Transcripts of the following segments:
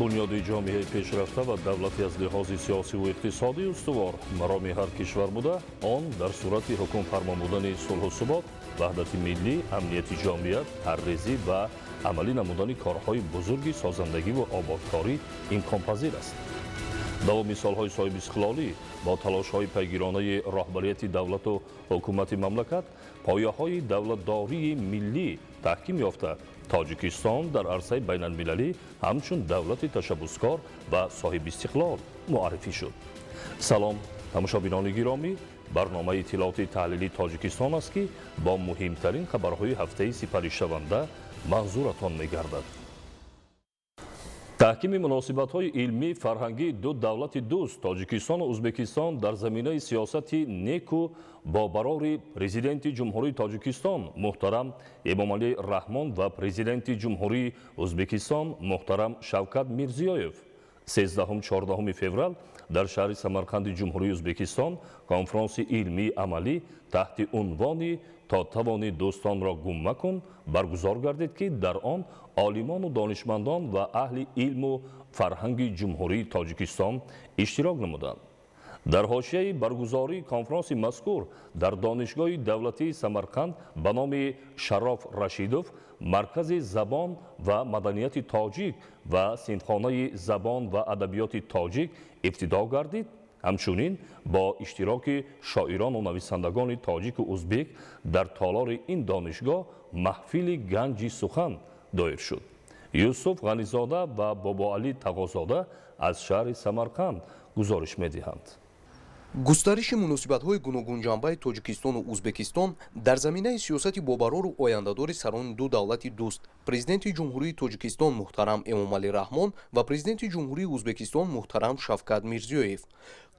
Бунёди ҷомеаи пешрафта ва давлати аз лиҳози сиёсиву иқтисодӣ устувор мароми ҳар кишвар буда, он дар сурати ҳукмфармо будани сулҳу субот, ваҳдати миллӣ, амнияти ҷомият, таррезӣ ва амалӣ намудани корҳои бузурги созандагиву ободкорӣ имконпазир аст. Давоми солҳои соҳибистиқлолӣ бо талошҳои пайгиронаи роҳбарияти давлату ҳукумати мамлакат пояҳои давлатдории миллӣ таҳким ёфта, Тоҷикистон дар арсаи байналмилалӣ ҳамчун давлати ташаббускор ва соҳибистиқлол муаррифӣ шуд. Салом, тамошобинони гиромӣ! Барномаи иттилооти таҳлилии Тоҷикистон аст, ки бо муҳимтарин хабарҳои ҳафтаи сипаришаванда манзуратон мегардад. Таҳкими муносибатҳои илмӣ фарҳангии ду давлати дӯст, Тоҷикистону Ӯзбекистон, дар заминаи сиёсати неку бо барори Президенти Ҷумҳурии Тоҷикистон муҳтарам Эмомалӣ Раҳмон ва Президенти Ҷумҳурии Ӯзбекистон муҳтарам Шавкат Мирзиёев 13-14 феврал дар шаҳри Самарқанди Ҷумҳурии Ӯзбекистон конфронси илмии амалӣ таҳти унвони «То тавонӣ, дӯстонро гум макун» баргузор гардид, ки дар он олимону донишмандон ва аҳли илму фарҳанги Ҷумҳурии Тоҷикистон иштирок намуданд. Дар ҳошияи баргузории конфронси мазкур дар Донишгоҳи давлатии Самарқанд ба номи Шароф Рашидов Маркази забон ва маданияти тоҷик ва синфхонаи забон ва адабиёти тоҷик ифтитоҳ гардид. Ҳамчунин бо иштироки шоирону нависандагони тоҷику узбек дар толори ин донишгоҳ маҳфили «Ганҷи сухан» доир шуд. Юсуф Ғанизода ва Бобоалӣ Тағозода аз шаҳри Самарқанд гузориш медиҳанд. Густариши муносибатҳои гуногунҷанбаи Тоҷикистону Ӯзбекистон дар заминаи сиёсати бобарору ояндадори сарони ду давлати дӯст, Президенти Ҷумҳурии Тоҷикистон муҳтарам Эмомалӣ Раҳмон ва Президенти Ҷумҳурии Ӯзбекистон муҳтарам Шавкат Мирзиёев,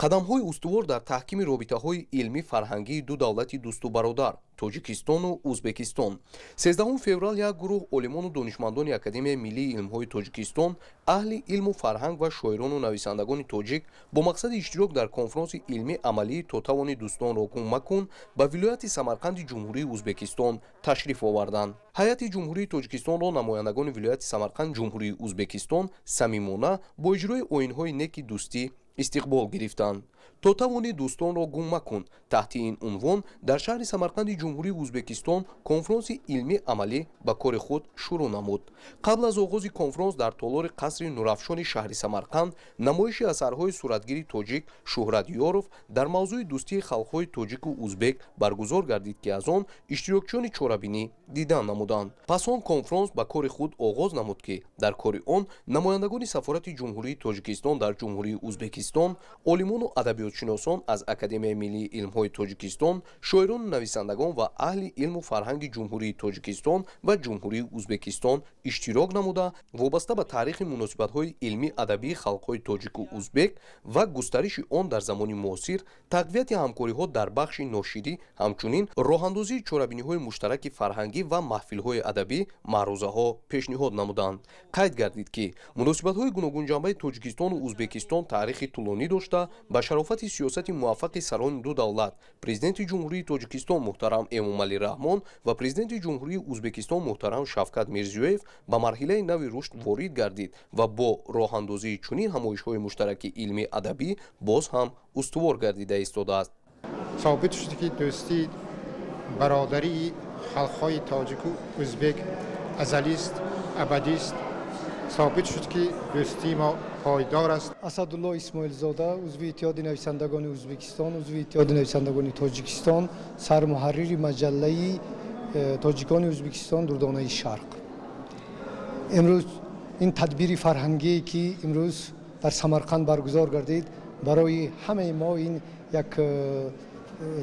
қадамҳои устувор дар таҳкими робитаҳои илмӣ фарҳангии ду давлати дӯсту бародар, Тоҷикистону Ӯзбекистон, 13 феврал як гурӯҳ олимону донишмандони Академияи миллии илмҳои Тоҷикистон, аҳли илму фарҳанг ва шоирону нависандагони тоҷик бо мақсади иштирок дар конфронси илмӣ амалии «То тавонӣ, дӯстонро гум макун» ба вилояти Самарқанди Ҷумҳурии Ӯзбекистон ташриф оварданд. Ҳайати Ҷумҳурии Тоҷикистонро намояндагони вилояти Самарқанд, Ҷумҳурии Ӯзбекистон самимона бо иҷрои оинҳои неки дӯстӣ истиқбол гирифтанд. «То тавонӣ, дӯстонро гум макун» таҳти ин унвон дар шаҳри Самарқанди Ҷумҳурии Ӯзбекистон конфронси илмӣ амалӣ ба кори худ шурӯъ намуд. Қабл аз оғози конфронс дар толори қасри Нурафшони шаҳри Самарқанд намоиши асарҳои суратгири тоҷик Шӯҳрат Ёров дар мавзӯи дӯстии халқҳои тоҷику узбек баргузор гардид, ки аз он иштирокчиёни чорабинӣ дидан намуданд. Пас он конфронс ба кори худ оғоз намуд, ки дар кори он намояндагони сафорати Ҷумҳурии Тоҷикистон дар Ҷумҳурии Ӯзбекистон, олимону адабиётшиносон аз Академияи миллии илмҳои Тоҷикистон, шоирону нависандагон ва аҳли илму фарҳанги Ҷумҳурии Тоҷикистон ва Ҷумҳурии Ӯзбекистон иштирок намуда, вобаста ба таърихи муносибатҳои илмӣ адабии халқҳои тоҷику узбек ва густариши он дар замони муосир, тақвияти ҳамкориҳо дар бахши ноширӣ, ҳамчунин роҳандозии чорабиниҳои муштараки фарҳангӣ ва маҳфилҳои адабӣ маърузаҳо пешниҳод намуданд. Қайд гардид, ки муносибатҳои гуногунҷанбаи Тоҷикистону Ӯзбекистон таърихи тӯлонӣ дошта, ба шарофати сиёсати муваффақи сарони ду давлат, Президенти Ҷумҳурии Тоҷикистон муҳтарам Эмомалӣ Раҳмон ва Президенти Ҷумҳурии Ӯзбекистон муҳтарам Шавкат Мирзиёев ба марҳилаи нави рушд ворид гардид ва бо роҳандозии чунин ҳамоишҳои муштараки илмӣ адабӣ боз ҳам устувор гардида истодааст. Собит шуд, ки дӯстӣ, бародарии халқҳои тоҷику узбек азалист, абадист. Собит шуд, ки дӯстии мо пойдор аст. Асадулло Исмоилзода, узви Иттиҳоди нависандагони Ӯзбекистон, узви Иттиҳоди нависандагони Тоҷикистон, сармуҳаррири маҷаллаи тоҷикони Ӯзбекистон «Дурдонаи Шарқ». Имрӯз ин тадбири фарҳангие, ки имрӯз дар Самарқанд баргузор гардид, барои ҳамаи мо ин як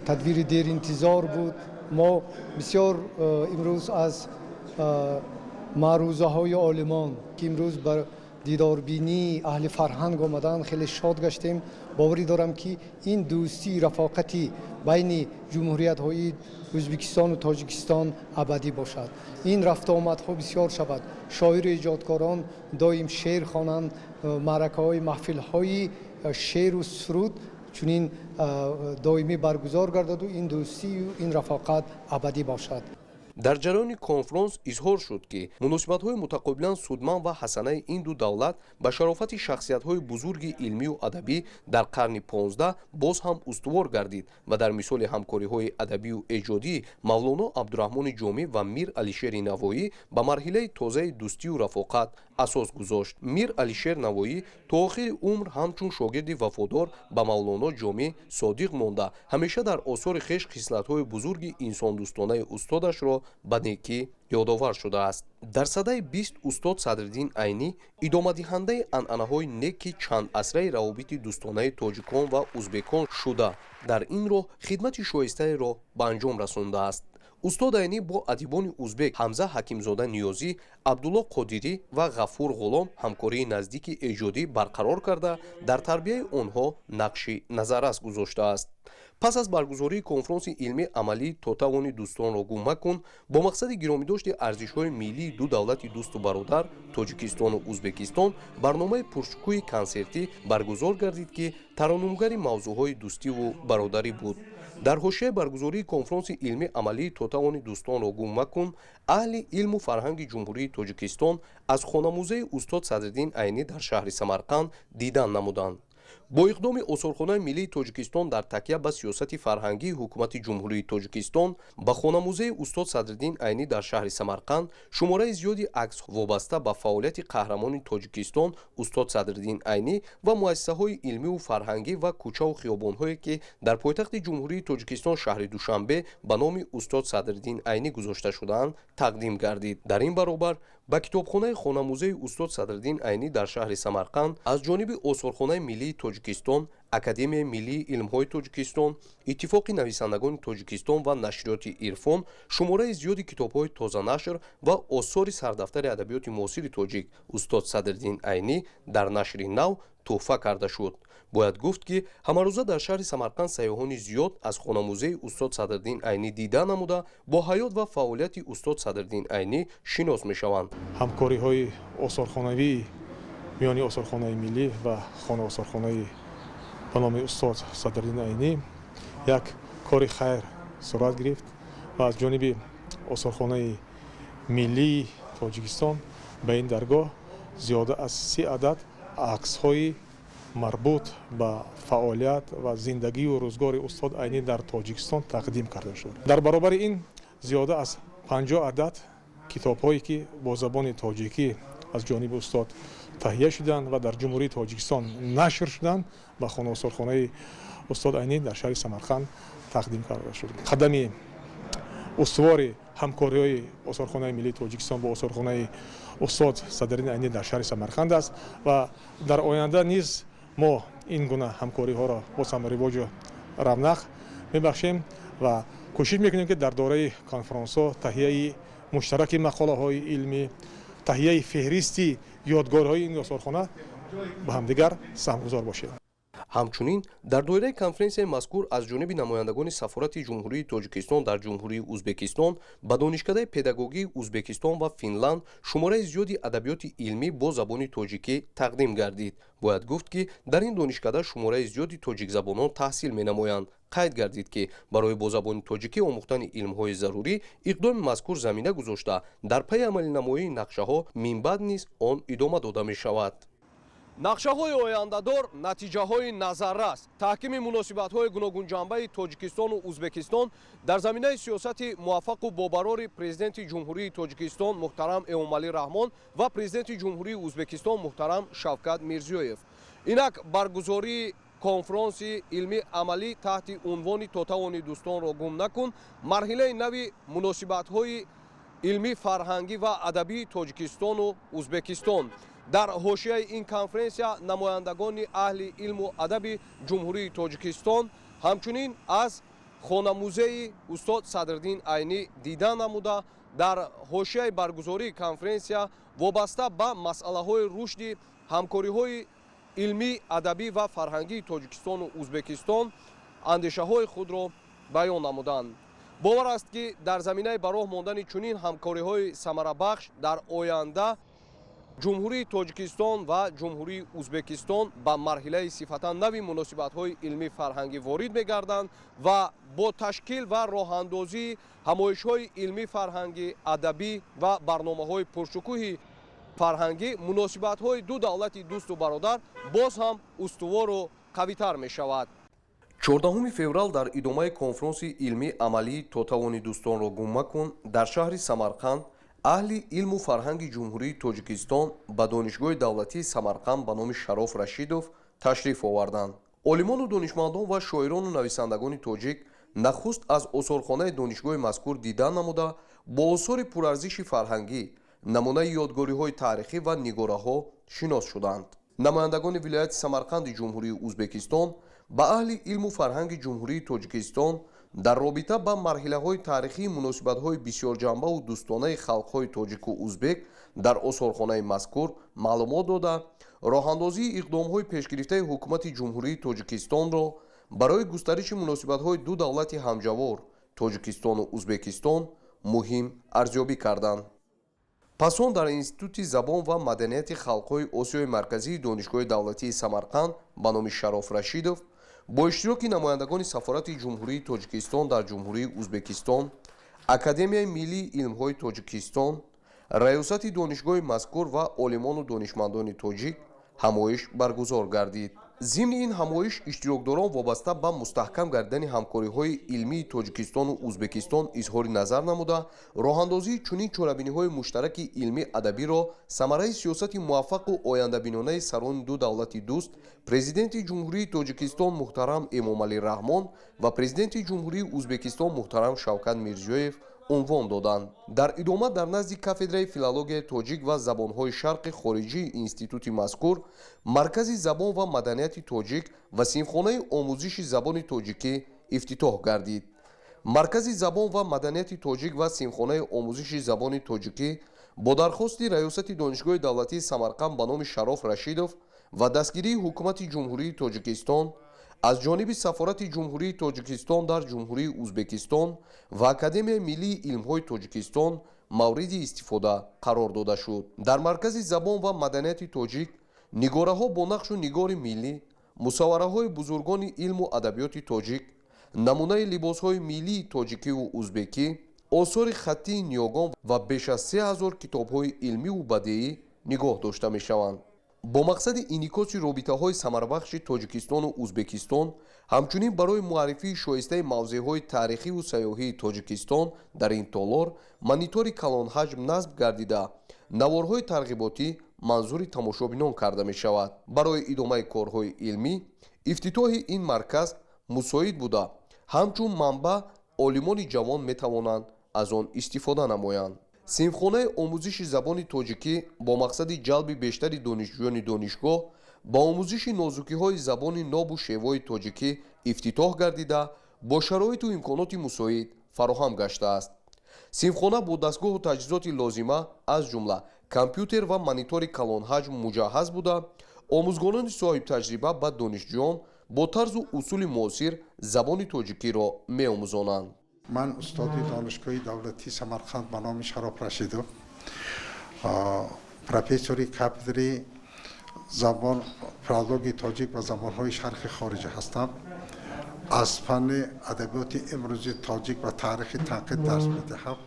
тадбири деринтизор буд. Мо бисёр имрӯз аз маърузаҳои олимон, ки имрӯз ба дидорбинии аҳли фарҳанг омаданд, хеле шод гаштем. Боварӣ дорам, ки ин дӯстии рафоқати байни ҷумҳуриятҳои Ӯзбекистону Тоҷикистон абадӣ бошад, ин рафтуомадҳо бисёр шавад, шоиру эҷодкорон доим шеър хонанд, маъракаҳои маҳфилҳои шеъру суруд чунин доимӣ баргузор гардаду ин дӯстию ин рафоқат абадӣ бошад. Дар ҷараёни конфронс изҳор шуд, ки муносибатҳои мутақобилан судманд ва ҳасанаи ин ду давлат ба шарофати шахсиятҳои бузурги илмию адабӣ дар қарни 15 боз ҳам устувор гардид ва дар мисоли ҳамкориҳои адабию эҷодӣ Мавлоно Абдураҳмони Ҷомӣ ва Мир Алишери Навоӣ ба марҳилаи тозаи дӯстию рафоқат асос гузошт. Мир Алишер Навоӣ то охири умр ҳамчун шогирди вафодор ба Мавлоно Ҷомӣ содиқ монда, ҳамеша дар осори хеш хислатҳои бузурги инсондӯстонаи устодашро ба некӣ ёдовар шудааст. Дар садаи 20 устод Садриддин Айнӣ идомадиҳандаи анъанаҳои неки чандасраи равобити дӯстонаи тоҷикон ва узбекон шуда, дар ин роҳ хидмати шоистаеро ба анҷом расондааст. Устод Айнӣ бо адибони узбек Ҳамза Ҳакимзода Ниёзӣ, Абдулло Қодирӣ ва Ғафур Ғулом ҳамкории наздики эҷодӣ барқарор карда, дар тарбияи онҳо нақши назаррас гузоштааст. Пас аз баргузории конфронси илмии амалӣ «То тавони дӯстонро гум макун» бо мақсади гиромидошти арзишҳои миллии ду давлати дӯсту бародар, Тоҷикистону Узбекистон, барномаи пуршукӯҳи консертӣ баргузор гардид, ки тараннумгари мавзӯъҳои дӯстиву бародарӣ буд. Дар ҳошияи баргузории конфронси илмии амалии «То тавони дӯстонро гум макун» аҳли илму фарҳанги Ҷумҳурии Тоҷикистон аз хонамузеи устод Садриддин Айнӣ дар шаҳри Самарқанд дидан намуданд. Бо иқдоми Осорхонаи миллии Тоҷикистон дар такя ба сиёсати фарҳангии Ҳукумати Ҷумҳурии Тоҷикистон ба хонамузеи устод Садриддин Айнӣ дар шаҳри Самарқанд шумораи зиёди акс вобаста ба фаъолияти қаҳрамони Тоҷикистон устод Садриддин Айнӣ ва муассисаҳои илмиву фарҳангӣ ва кӯчаву хиёбонҳое, ки дар пойтахти Ҷумҳурии Тоҷикистон, шаҳри Душанбе, ба номи устод Садриддин Айнӣ гузошта шудаанд, тақдим гардид. Дар ин баробар ба китобхонаи хонамузеи устод Садриддин Айнӣ дар шаҳри Самарқанд аз ҷониби Осорхонаи миллии Тоҷикистон, Академияи миллии илмҳои Тоҷикистон, Иттифоқи нависандагони Тоҷикистон ва нашриёти «Ирфон» шумораи зиёди китобҳои тозанашр ва осори сардафтари адабиёти муосири тоҷик устод Садриддин Айнӣ дар нашри нав тӯҳфа карда шуд. Бояд гуфт, ки ҳамарӯза дар шаҳри Самарқанд сайёҳони зиёд аз хонамузеи устод Садриддин Айнӣ дида намуда, бо ҳаёт ва фаъолияти устод Садриддин Айнӣ шинос мешаванд. Ҳамкориҳои осорхонавии миёни Осорхонаи миллӣ ва хона осорхонаи ба номи устод Садриддин Айнӣ як кори хайр сурат гирифт ва аз ҷониби Осорхонаи миллии Тоҷикистон ба ин даргоҳ зиёда аз 30 адад аксҳои марбут ба фаъолият ва зиндагию рӯзгори устод Айнӣ дар Тоҷикистон тақдим карда шуд. Дар баробари ин зиёда аз 50 адад китобҳое, ки бо забони тоҷикӣ аз ҷониби устод таҳия шуданд ва дар Ҷумҳурии Тоҷикистон нашр шуданд, ба хонаосорхонаи устод Айнӣ дар шаҳри Самарқанд тақдим карда шуд. Қадами устувори ҳамкориҳои Осорхонаи миллии Тоҷикистон бо осорхонаи устод Садриддин Айнӣ дар шаҳри Самарқанд аст ва дар оянда низ мо ин гуна ҳамкориҳоро боз ҳам ривоҷу равнақ мебахшем ва кӯшиш мекунем, ки дар доираи конфронсҳо таҳияи муштараки мақолаҳои илмӣ, таҳияи феҳристи ёдгориҳои ин осорхона ба ҳамдигар саҳмгузор бошем. Ҳамчунин дар доираи конференсияи мазкур аз ҷониби намояндагони Сафорати Ҷумҳурии Тоҷикистон дар Ҷумҳурии Узбекистон ба Донишкадаи педагогии Узбекистон ва Финланд шумораи зиёди адабиёти илмӣ бо забони тоҷикӣ тақдим гардид. Бояд гуфт, ки дар ин донишкада шумораи зиёди тоҷикзабонон таҳсил менамоянд. Қайд гардид, ки барои бо забони тоҷикӣ омӯхтани илмҳои зарурӣ иқдоми мазкур замина гузошта, дар пайи амалинамоии нақшаҳо минбаъд низ он идома дода мешавад. Нақшаҳои ояндадор, натиҷаҳои назаррас, таҳкими муносибатҳои гуногунҷанбаи Тоҷикистону Узбекистон дар заминаи сиёсати муваффақу бобарори Президенти Ҷумҳурии Тоҷикистон муҳтарам Эмомалӣ Раҳмон ва Президенти Ҷумҳурии Узбекистон муҳтарам Шавкат Мирзиёев. Инак баргузории конфронси илмии амалӣ таҳти унвони «То тавони дӯстонро гум накун» марҳилаи нави муносибатҳои илмӣ, фарҳангӣ ва адабии Тоҷикистону Узбекистон. Дар ҳошияи ин конференсия намояндагони аҳли илму адаби Ҷумҳурии Тоҷикистон ҳамчунин аз хонамузеи устод Садриддин Айнӣ дида намуда, дар ҳошияи баргузории конференсия вобаста ба масъалаҳои рушди ҳамкориҳои илмӣ, адабӣ ва фарҳангии Тоҷикистону Узбекистон андешаҳои худро баён намуданд. Бовар аст, ки дар заминаи ба роҳ мондани чунин ҳамкориҳои самарабахш дар оянда Ҷумҳурии Тоҷикистон ва Ҷумҳурии Узбекистон ба марҳилаи сифатан нави муносибатҳои илмӣ фарҳангӣ ворид мегарданд ва бо ташкил ва роҳандозии ҳамоишҳои илмӣ, фарҳангӣ, адабӣ ва барномаҳои пуршукӯҳи фарҳангӣ муносибатҳои ду давлати дӯсту бародар боз ҳам устувору қавитар мешавад. 14 феврал дар идомаи конфронси илмӣ амалии «То тавони дӯстонро гум макун» дар шаҳри Самарқанд аҳли илму фарҳанги Ҷумҳурии Тоҷикистон ба Донишгоҳи давлатии Самарқанд ба номи Шароф Рашидов ташриф оварданд. Олимону донишмандон ва шоирону нависандагони тоҷик нахуст аз осорхонаи донишгоҳи мазкур дидан намуда, бо осори пурарзиши фарҳангӣ, намунаи ёдгориҳои таърихӣ ва нигораҳо шинос шуданд. Намояндагони вилояти Самарқанди Ҷумҳурии Узбекистон ба аҳли илму фарҳанги Ҷумҳурии Тоҷикистон дар робита ба марҳилаҳои таърихии муносибатҳои бисёрҷанбаву дӯстонаи халқҳои тоҷику узбек дар осорхонаи мазкур маълумот дода, роҳандозии иқдомҳои пешгирифтаи ҳукумати Ҷумҳурии Тоҷикистонро барои густариши муносибатҳои ду давлати ҳамҷавор, Тоҷикистону Узбекистон, муҳим арзёбӣ карданд. Пас он дар Институти забон ва маданияти халқҳои Осиёи Марказии Донишгоҳи давлатии Самарқанд ба номи Шароф Рашидов бо иштироки намояндагони Сафорати Ҷумҳурии Тоҷикистон дар Ҷумҳурии Узбекистон, Академияи миллии илмҳои Тоҷикистон, раёсати донишгоҳи мазкур ва олимону донишмандони тоҷик ҳамоиш баргузор гардид. Зимни ин ҳамоиш иштирокдорон вобаста ба мустаҳкам гардидани ҳамкориҳои илмии Тоҷикистону Узбекистон изҳори назар намуда, роҳандозии чунин чорабиниҳои муштараки илмӣ адабиро самараи сиёсати муваффақу ояндабинонаи сарони ду давлати дӯст, Президенти Ҷумҳурии Тоҷикистон муҳтарам Эмомалӣ Раҳмон ва Президенти Ҷумҳурии Узбекистон муҳтарам Шавкат Мирзиёев унвон доданд. Дар идома дар назди кафедраи филологияи тоҷик ва забонҳои шарқи хориҷии институти мазкур Маркази забон ва маданияти тоҷик ва синфхонаи омӯзиши забони тоҷикӣ ифтитоҳ гардид. Маркази забон ва маданияти тоҷик ва синфхонаи омӯзиши забони тоҷикӣ бо дархости раёсати Донишгоҳи давлатии Самарқанд ба номи Шароф Рашидов ва дастгирии ҳукумати Ҷумҳурии Тоҷикистон аз ҷониби Сафорати Ҷумҳурии Тоҷикистон дар Ҷумҳурии Узбекистон ва Академияи миллии илмҳои Тоҷикистон мавриди истифода қарор дода шуд. Дар Маркази забон ва маданияти тоҷик нигораҳо бо нақшу нигори миллӣ, мусаввараҳои бузургони илму адабиёти тоҷик, намунаи либосҳои миллии тоҷикиву узбекӣ, осори хаттии ниёгон ва беш аз 3000 китобҳои илмиву бадеӣ нигоҳ дошта мешаванд. Бо мақсади инъикоси робитаҳои самарабахши Тоҷикистону Узбекистон, ҳамчунин барои муаррифии шоистаи мавзеъҳои таърихиву сайёҳии Тоҷикистон дар ин толор монитори калонҳаҷм насб гардида, наворҳои тарғиботӣ манзури тамошобинон карда мешавад. Барои идомаи корҳои илмӣ ифтитоҳи ин марказ мусоид буда, ҳамчун манбаъ олимони ҷавон метавонанд аз он истифода намоянд. Синфхонаи омӯзиши забони тоҷикӣ бо мақсади ҷалби бештари донишҷӯёни донишгоҳ ба омӯзиши нозукиҳои забони нобу шевои тоҷикӣ ифтитоҳ гардида, бо шароиту имконоти мусоид фароҳам гаштааст. Синфхона бо дастгоҳу таҷҳизоти лозима, аз ҷумла компютер ва монитори калонҳаҷм муҷаҳҳаз буда, омӯзгорони соҳибтаҷриба ба донишҷӯён бо тарзу усули муосир забони тоҷикиро меомӯзонанд. Ман устоди Донишгоҳи давлатии Самарқанд ба номи Шароф Рашидов, профессори кафедраи забон, филологияи тоҷик ва забонҳои шарқи хориҷа ҳастам. Аз фанни адабиёти имрӯзи тоҷик ва таърихи танқид дарс медиҳам.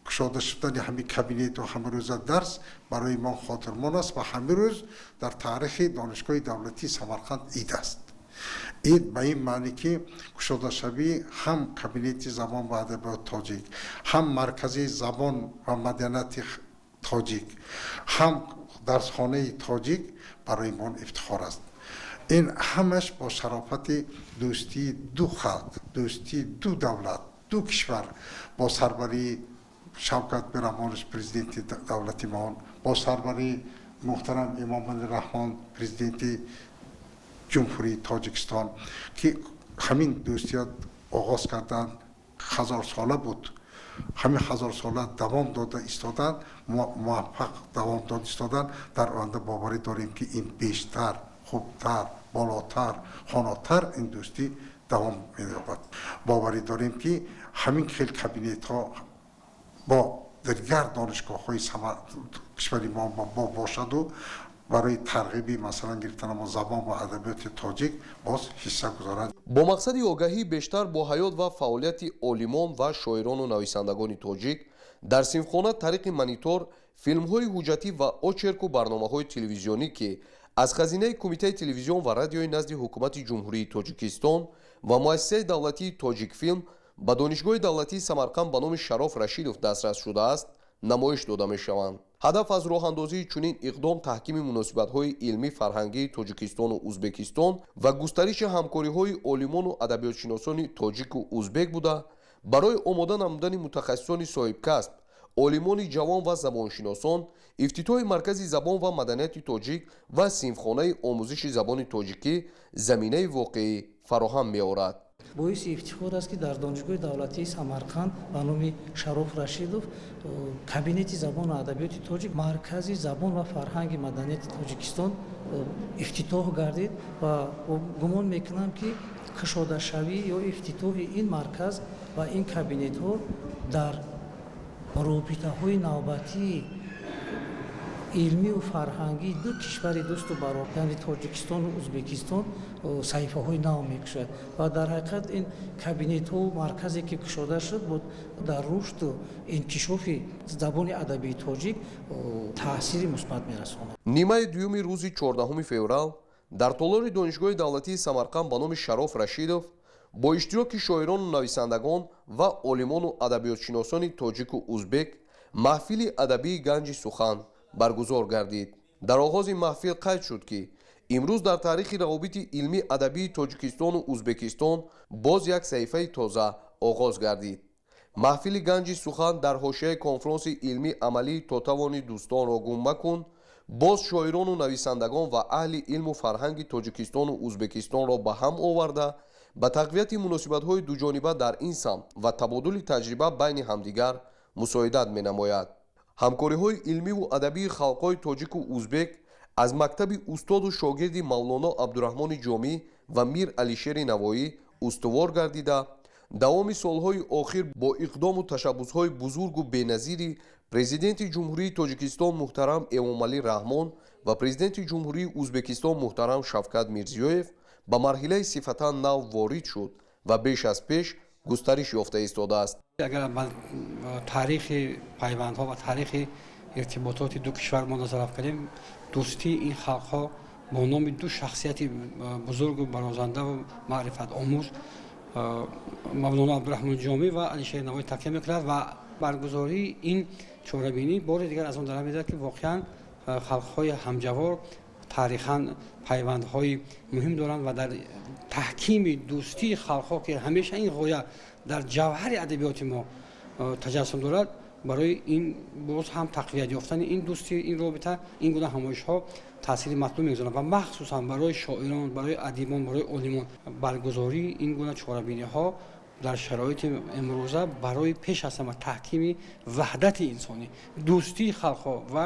Кушода шудани ҳамин кабинету ҳамарӯза дарс барои мо хотирмон аст ва ҳамин рӯз дар таърихи Донишгоҳи давлатии Самарқанд ид аст. Ид ба ин маъне, ки кушодашавии ҳам кабинети забон ва адабиёти тоҷик, ҳам Маркази забон ва маданияти тоҷик, ҳам дарсхонаи тоҷик барои мо ифтихор аст. Ин ҳамаш бо шарофати дӯстии ду халқ, дӯстии ду давлат, ду кишвар, бо сарварии Шавкат Миромонович, президенти давлати мо, бо сарварии муҳтарам Эмомалӣ Раҳмон, президенти Ҷумҳурии Тоҷикистон, ки ҳамин дӯстият оғоз карданд, ҳазорсола буд, ҳамин ҳазорсола давом дода истоданд, муваффақ давом дода истоданд. Дар оянда боварӣ дорем, ки ин бештар, хубтар, болотар, хонотар ин дӯстӣ давом меёбад. Боварӣ дорем, ки ҳамин хел кабинетҳо бо дигар донишгоҳҳои Кишвари мо бошаду барои тарғиби, масалан, гирифтан забон ва адабиёти тоҷик боз ҳисса гузорад. Бо мақсади огаҳии бештар бо ҳаёт ва фаъолияти олимон ва шоирону нависандагони тоҷик дар синфхона тариқи монитор филмҳои ҳуҷҷатӣ ва очерку барномаҳои телевизионӣ, ки аз хазинаи Кумитаи телевизион ва радиои назди Ҳукумати Ҷумҳурии Тоҷикистон ва Муассисаи давлатии «Тоҷикфилм» ба Донишгоҳи давлатии Самарқанд ба номи Шароф Рашидов дастрас шудааст, намоиш дода мешаванд. Ҳадаф аз роҳандозии чунин иқдом таҳкими муносибатҳои илмӣ фарҳангии Тоҷикистону Узбекистон ва густариши ҳамкориҳои олимону адабиётшиносони тоҷику узбек буда, барои омода намудани мутахассисони соҳибкасб, олимони ҷавон ва забоншиносон ифтитоҳи Маркази забон ва маданияти тоҷик ва синфхонаи омӯзиши забони тоҷикӣ заминаи воқеӣ фароҳам меорад. Боиси ифтихор аст, ки дар Донишгоҳи давлатии Самарқанд ба номи Шароф Рашидов кабинети забону адабиёти тоҷик, Маркази забон ва фарҳанги маданияти Тоҷикистон ифтитоҳ гардид ва гумон мекунам, ки кушодашавӣ ё ифтитоҳи ин марказ ва ин кабинетҳо дар робитаҳои навбатии илмию фарҳангии ду кишвари дӯсту бародар, яъне Тоҷикистону Узбекистон, саҳифаҳои нав мекушояд. Ва дар ҳақиқат ин кабинетҳову марказе, ки кушода шуд, дар рушду инкишофи забони адабии тоҷик таъсири мусбат мерасонад. Нимаи дуюми рӯзи 14 феврал дар толори Донишгоҳи давлатии Самарқанд ба номи Шароф Рашидов бо иштироки шоирону нависандагон ва олимону адабиётшиносони тоҷику узбек маҳфили адабии «Ганҷи сухан» баргузор гардид. Дар оғози маҳфил қайд шуд, ки имрӯз дар таърихи равобити илмӣ адабии Тоҷикистону Узбекистон боз як саҳифаи тоза оғоз гардид. Маҳфили «Ганҷи сухан» дар ҳошияи конфронси илмӣ амалии «То тавони дӯстонро гум макун» боз шоирону нависандагон ва аҳли илму фарҳанги Тоҷикистону Узбекистонро ба ҳам оварда, ба тақвияти муносибатҳои дуҷониба дар ин самт ва табодули таҷриба байни ҳамдигар мусоидат менамояд. Ҳамкориҳои илмиву адабии халқҳои тоҷику узбек аз мактаби устоду шогирди Мавлоно Абдураҳмони Ҷомӣ ва Мир Алишери Навоӣ устувор гардида, давоми солҳои охир бо иқдому ташаббусҳои бузургу беназири Президенти Ҷумҳурии Тоҷикистон муҳтарам Эмомалӣ Раҳмон ва Президенти Ҷумҳурии Узбекистон муҳтарам Шавкат Мирзиёев ба марҳилаи сифатан нав ворид шуд ва беш аз пеш густариш ёфта истодааст. Агар ба таърихи пайвандҳо ва таърихи иртибототи ду кишвар мо назар афканем, дӯстии ин халқҳо бо номи ду шахсияти бузургу барозандаву маърифатомӯз, Мавлоно Абдураҳмон Ҷомӣ ва Алишери Навоӣ, такя мекунад ва баргузории ин чорабинӣ бори дигар аз он дарак медиҳад, ки воқеан халқҳои ҳамҷавор таърихан пайвандҳои муҳим доранд ва дар таҳкими дӯстии халқҳо, ки ҳамеша ин ғоя дар ҷавҳари адабиёти мо таҷассум дорад, барои ин боз ҳам тақвият ёфтани ин дӯстӣ, ин робита ин гуна ҳамоишҳо таъсири матлуб мегузоранд ва махсусан барои шоирон, барои адибон, барои олимон баргузории ин гуна чорабиниҳо дар шароити имрӯза барои пеш аз ҳама таҳкими ваҳдати инсонӣ, дӯстии халқҳо ва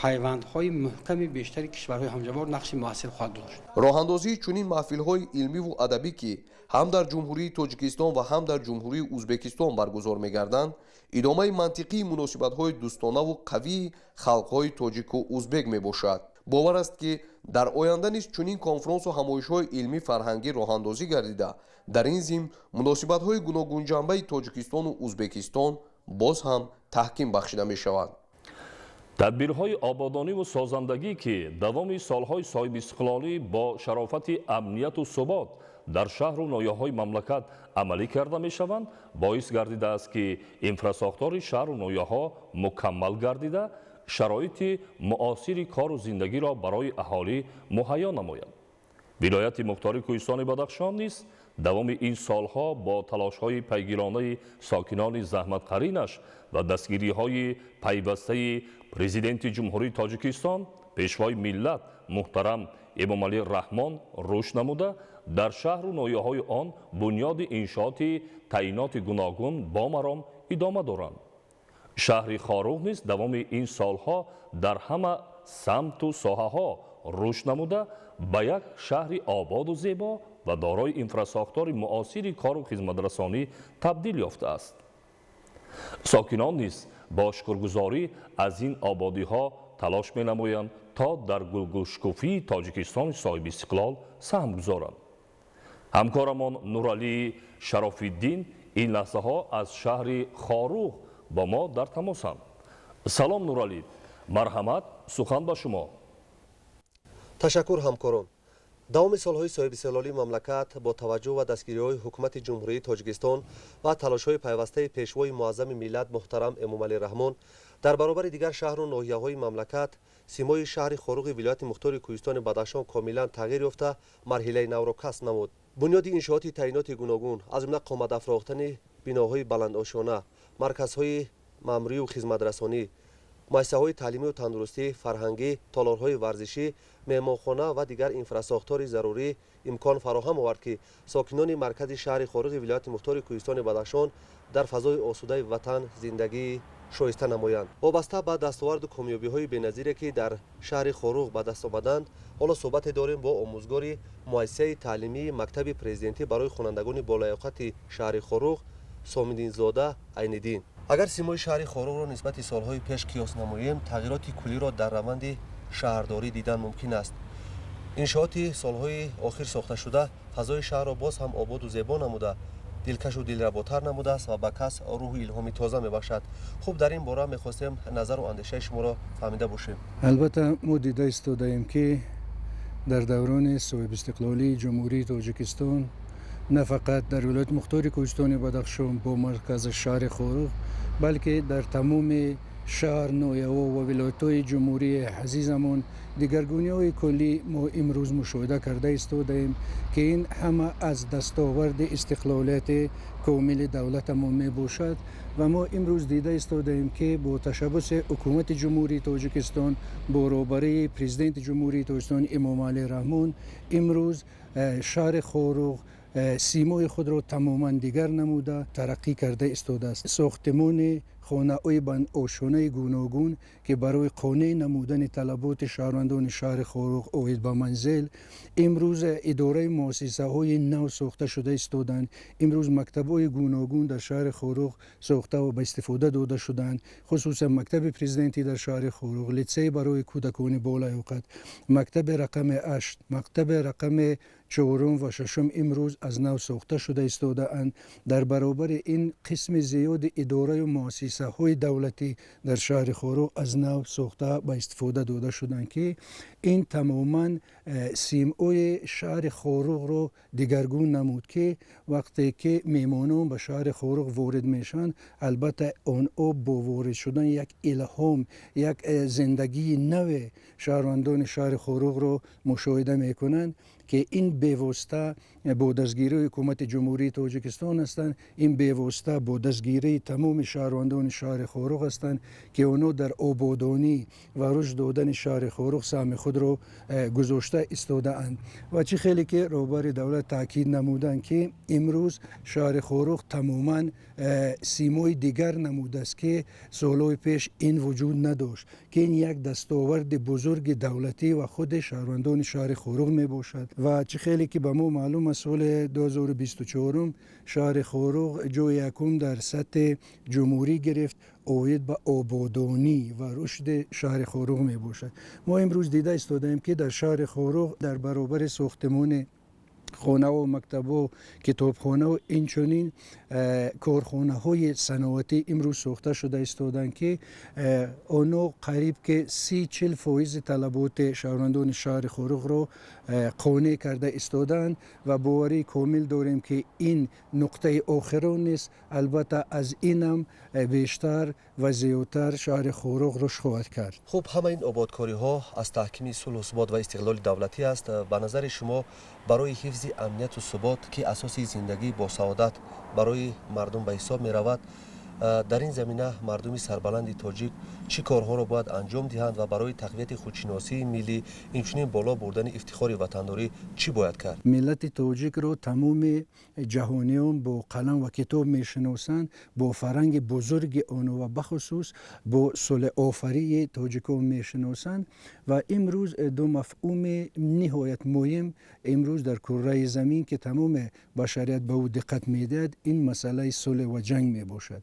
пайвандҳои муҳками бештари кишварҳои ҳамҷавор нақши муассир хоҳад дошт. Роҳандозии чунин маҳфилҳои илмиву адабӣ, ки ҳам дар Ҷумҳурии Тоҷикистон ва ҳам дар Ҷумҳурии Узбекистон баргузор мегарданд, идомаи мантиқии муносибатҳои дӯстонаву қавии халқҳои тоҷику узбек мебошад. Бовар аст, ки дар оянда низ чунин конфронсу ҳамоишҳои илмӣ фарҳангӣ роҳандозӣ гардида, дар ин зимн муносибатҳои гуногунҷанбаи Тоҷикистону Узбекистон боз ҳам таҳким бахшида мешавад. Тадбирҳои ободониву созандагӣ, ки давоми солҳои соҳибистиқлолӣ бо шарофати амнияту субот дар шаҳру ноҳияҳои мамлакат амалӣ карда мешаванд, боис гардидааст, ки инфрасохтори шаҳру ноҳияҳо мукаммал гардида, шароити муосири кору зиндагиро барои аҳолӣ муҳайё намояд. Вилояти мухтори Кӯҳистони Бадахшон низ давоми ин солҳо бо талошҳои пайгиронаи сокинони заҳматқаринаш ва дастгириҳои пайвастаи Президенти Ҷумҳурии Тоҷикистон, Пешвои миллат муҳтарам Эмомалӣ Раҳмон рушд намуда, дар шаҳру ноҳияҳои он бунёди иншооти таъиноти гуногун бо маром идома доранд. Шаҳри Хоруғ низ давоми ин солҳо дар ҳама самту соҳаҳо рушд намуда, ба як шаҳри ободу зебо ва дорои инфрасохтори муосири кору хизматрасонӣ табдил ёфтааст. Сокинон низ бо шукргузорӣ аз ин ободиҳо талош менамоянд, то дар гулгулшукуфии Тоҷикистони соҳибистиқлол саҳм гузоранд. Ҳамкорамон Нуралӣ Шарофиддин ин лаҳзаҳо аз шаҳри Хоруғ бо мо дар тамосанд. Салом, Нуралӣ, марҳамат, сухан ба шумо. Ташаккур, ҳамкорон. Давоми солҳои соҳибистиқлолии мамлакат бо таваҷҷӯҳ ва дастгириҳои ҳукумати Ҷумҳурии Тоҷикистон ва талошҳои пайвастаи Пешвои муаззами миллат муҳтарам Эмомалӣ Раҳмон, дар баробари дигар шаҳру ноҳияҳои мамлакат симои шаҳри Хоруғи вилояти мухтори Кӯҳистони Бадахшон комилан тағйир ёфта, марҳилаи навро касб намуд. Бунёди иншооти таъиноти гуногун, аз ҷумла қомат афрохтани биноҳои баландошёна, марказҳои маъмурию хизматрасонӣ, муассисаҳои таълимию тандурустӣ, фарҳангӣ, толорҳои варзишӣ, меҳмонхона ва дигар инфрасохтори зарурӣ имкон фароҳам овард, ки сокинони маркази шаҳри Хоруғи вилояти мухтори Кӯҳистони Бадахшон дар фазои осудаи ватан зиндагии шоиста намоянд. Вобаста ба дастоварду комёбиҳои беназире, ки дар шаҳри Хоруғ ба даст омаданд, ҳоло суҳбате дорем бо омӯзгори муассисаи таълимии мактаби президентӣ барои хонандагони болаёқати шаҳри Хоруғ Сомиддинзода Айниддин. Агар симои шаҳри Хоруғро нисбати солҳои пеш қиёс намоем, тағйироти куллиро дар раванди шаҳрдорӣ дидан мумкин аст. Иншооти солҳои охир сохташуда фазои шаҳрро боз ҳам ободу зебо намуда, дилкашу дилработар намудааст ва ба кас рӯҳу илҳоми тоза мебахшад. Хуб, дар ин бора мехостем назару андешаи шуморо фаҳмида бошем. Албатта, мо дида истодаем, ки дар даврони соҳибистиқлолии Ҷумҳурии Тоҷикистон на фақат дар вилояти мухтори Кӯҳистони Бадахшон бо маркази шаҳри Хоруғ, балки дар тамоми шаҳр, ноҳияҳо ва вилоятҳои ҷумҳурии азизамон дигаргуниҳои куллӣ мо имрӯз мушоҳида карда истодаем, ки ин ҳама аз дастоварди истиқлолияти комили давлатамон мебошад. Ва мо имрӯз дида истодаем, ки бо ташаббуси ҳукумати Ҷумҳурии Тоҷикистон бо роҳбарии Президенти Ҷумҳурии Тоҷикистон Эмомалӣ Раҳмон имрӯз шаҳри Хоруғ симои худро тамоман дигар намуда, тараққӣ карда истодааст. Сохтмони хонаҳои ошёнаи гуногун, ки барои қонеъ намудани талаботи шаҳрвандони шаҳри Хоруғ оид ба манзил, имрӯз идораи муассисаҳои нав сохта шуда истоданд. Имрӯз мактабҳои гуногун дар шаҳри Хоруғ сохта ва ба истифода дода шуданд, хусусан мактаби президентӣ дар шаҳри Хоруғ, литсей барои кӯдакони болаёқат, мактаби рақами 8, мактаби рақами чорум ва шашум имрӯз аз нав сохта шуда истодаанд. Дар баробари ин, қисми зиёди идораю муассисаҳои давлатӣ дар шаҳри Хоруғ аз нав сохта ба истифода дода шуданд, ки ин тамоман симои шаҳри Хоруғро дигаргун намуд, ки вақте ки меҳмонон ба шаҳри Хоруғ ворид мешаванд, албатта, онҳо бо ворид шудан як илҳом, як зиндагии наве шаҳрвандони шаҳри Хоруғро мушоҳида мекунанд, ки ин бевосита бо дастгирии ҳукумати Ҷумҳурии Тоҷикистон ҳастанд, ин бевосита бо дастгирии тамоми шаҳрвандони шаҳри Хоруғ ҳастанд, ки онҳо дар ободонӣ ва рушд додани шаҳри Хоруғ саҳми худро гузошта истодаанд. Ва чӣ хеле ки роҳбари давлат таъкид намуданд, ки имрӯз шаҳри Хоруғ тамоман симои дигар намудааст, ки солҳои пеш ин вуҷуд надошт, ки ин як дастоварди бузурги давлатӣ ва худи шаҳрвандони шаҳри Хоруғ мебошад. Ва чӣ хеле ки ба мо маълум аст, соли 2024 шаҳри Хоруғ ҷои якум дар сатҳи ҷумҳурӣ гирифт оид ба ободонӣ ва рушди шаҳри Хоруғ мебошад. Мо имрӯз дида истодаем, ки дар шаҳри Хоруғ дар баробари сохтмони хонаву мактабу китобхонаву инчунин корхонаҳои саноатӣ имрӯз сохта шуда истоданд, ки онҳо қариб ки 30-40 фоизи талаботи шаҳрвандони шаҳри Хоруғро қонеъ карда истодаанд. Ва боварии комил дорем, ки ин нуқтаи охирон нест, албатта, аз инам бештар ва зиёдтар шаҳри Хоруғ рушд хоҳад кард. Хуб, ҳама ин ободкориҳо аз таҳкими сулҳу субот ва истиқлоли давлатӣ аст. Ба назари шумо, барои ҳифзи амнияту субот, ки асоси зиндагии босаодат барои мардум ба ҳисоб меравад, дар ин замина мардуми сарбаланди тоҷик чӣ корҳоро бояд анҷом диҳанд ва барои тақвияти худшиносии миллӣ, инчунин боло бурдани ифтихори ватандорӣ чӣ бояд кард? Миллати тоҷикро тамоми ҷаҳониён бо қалам ва китоб мешиносанд, бо фарҳанги бузурги онҳо ва бахусус бо сулҳофарии тоҷикон мешиносанд. Ва имрӯз ду мафҳуми ниҳоят муҳим имрӯз дар курраи замин, ки тамоми башарият ба ӯ диққат медиҳад, ин масъалаи сулҳ ва ҷанг мебошад.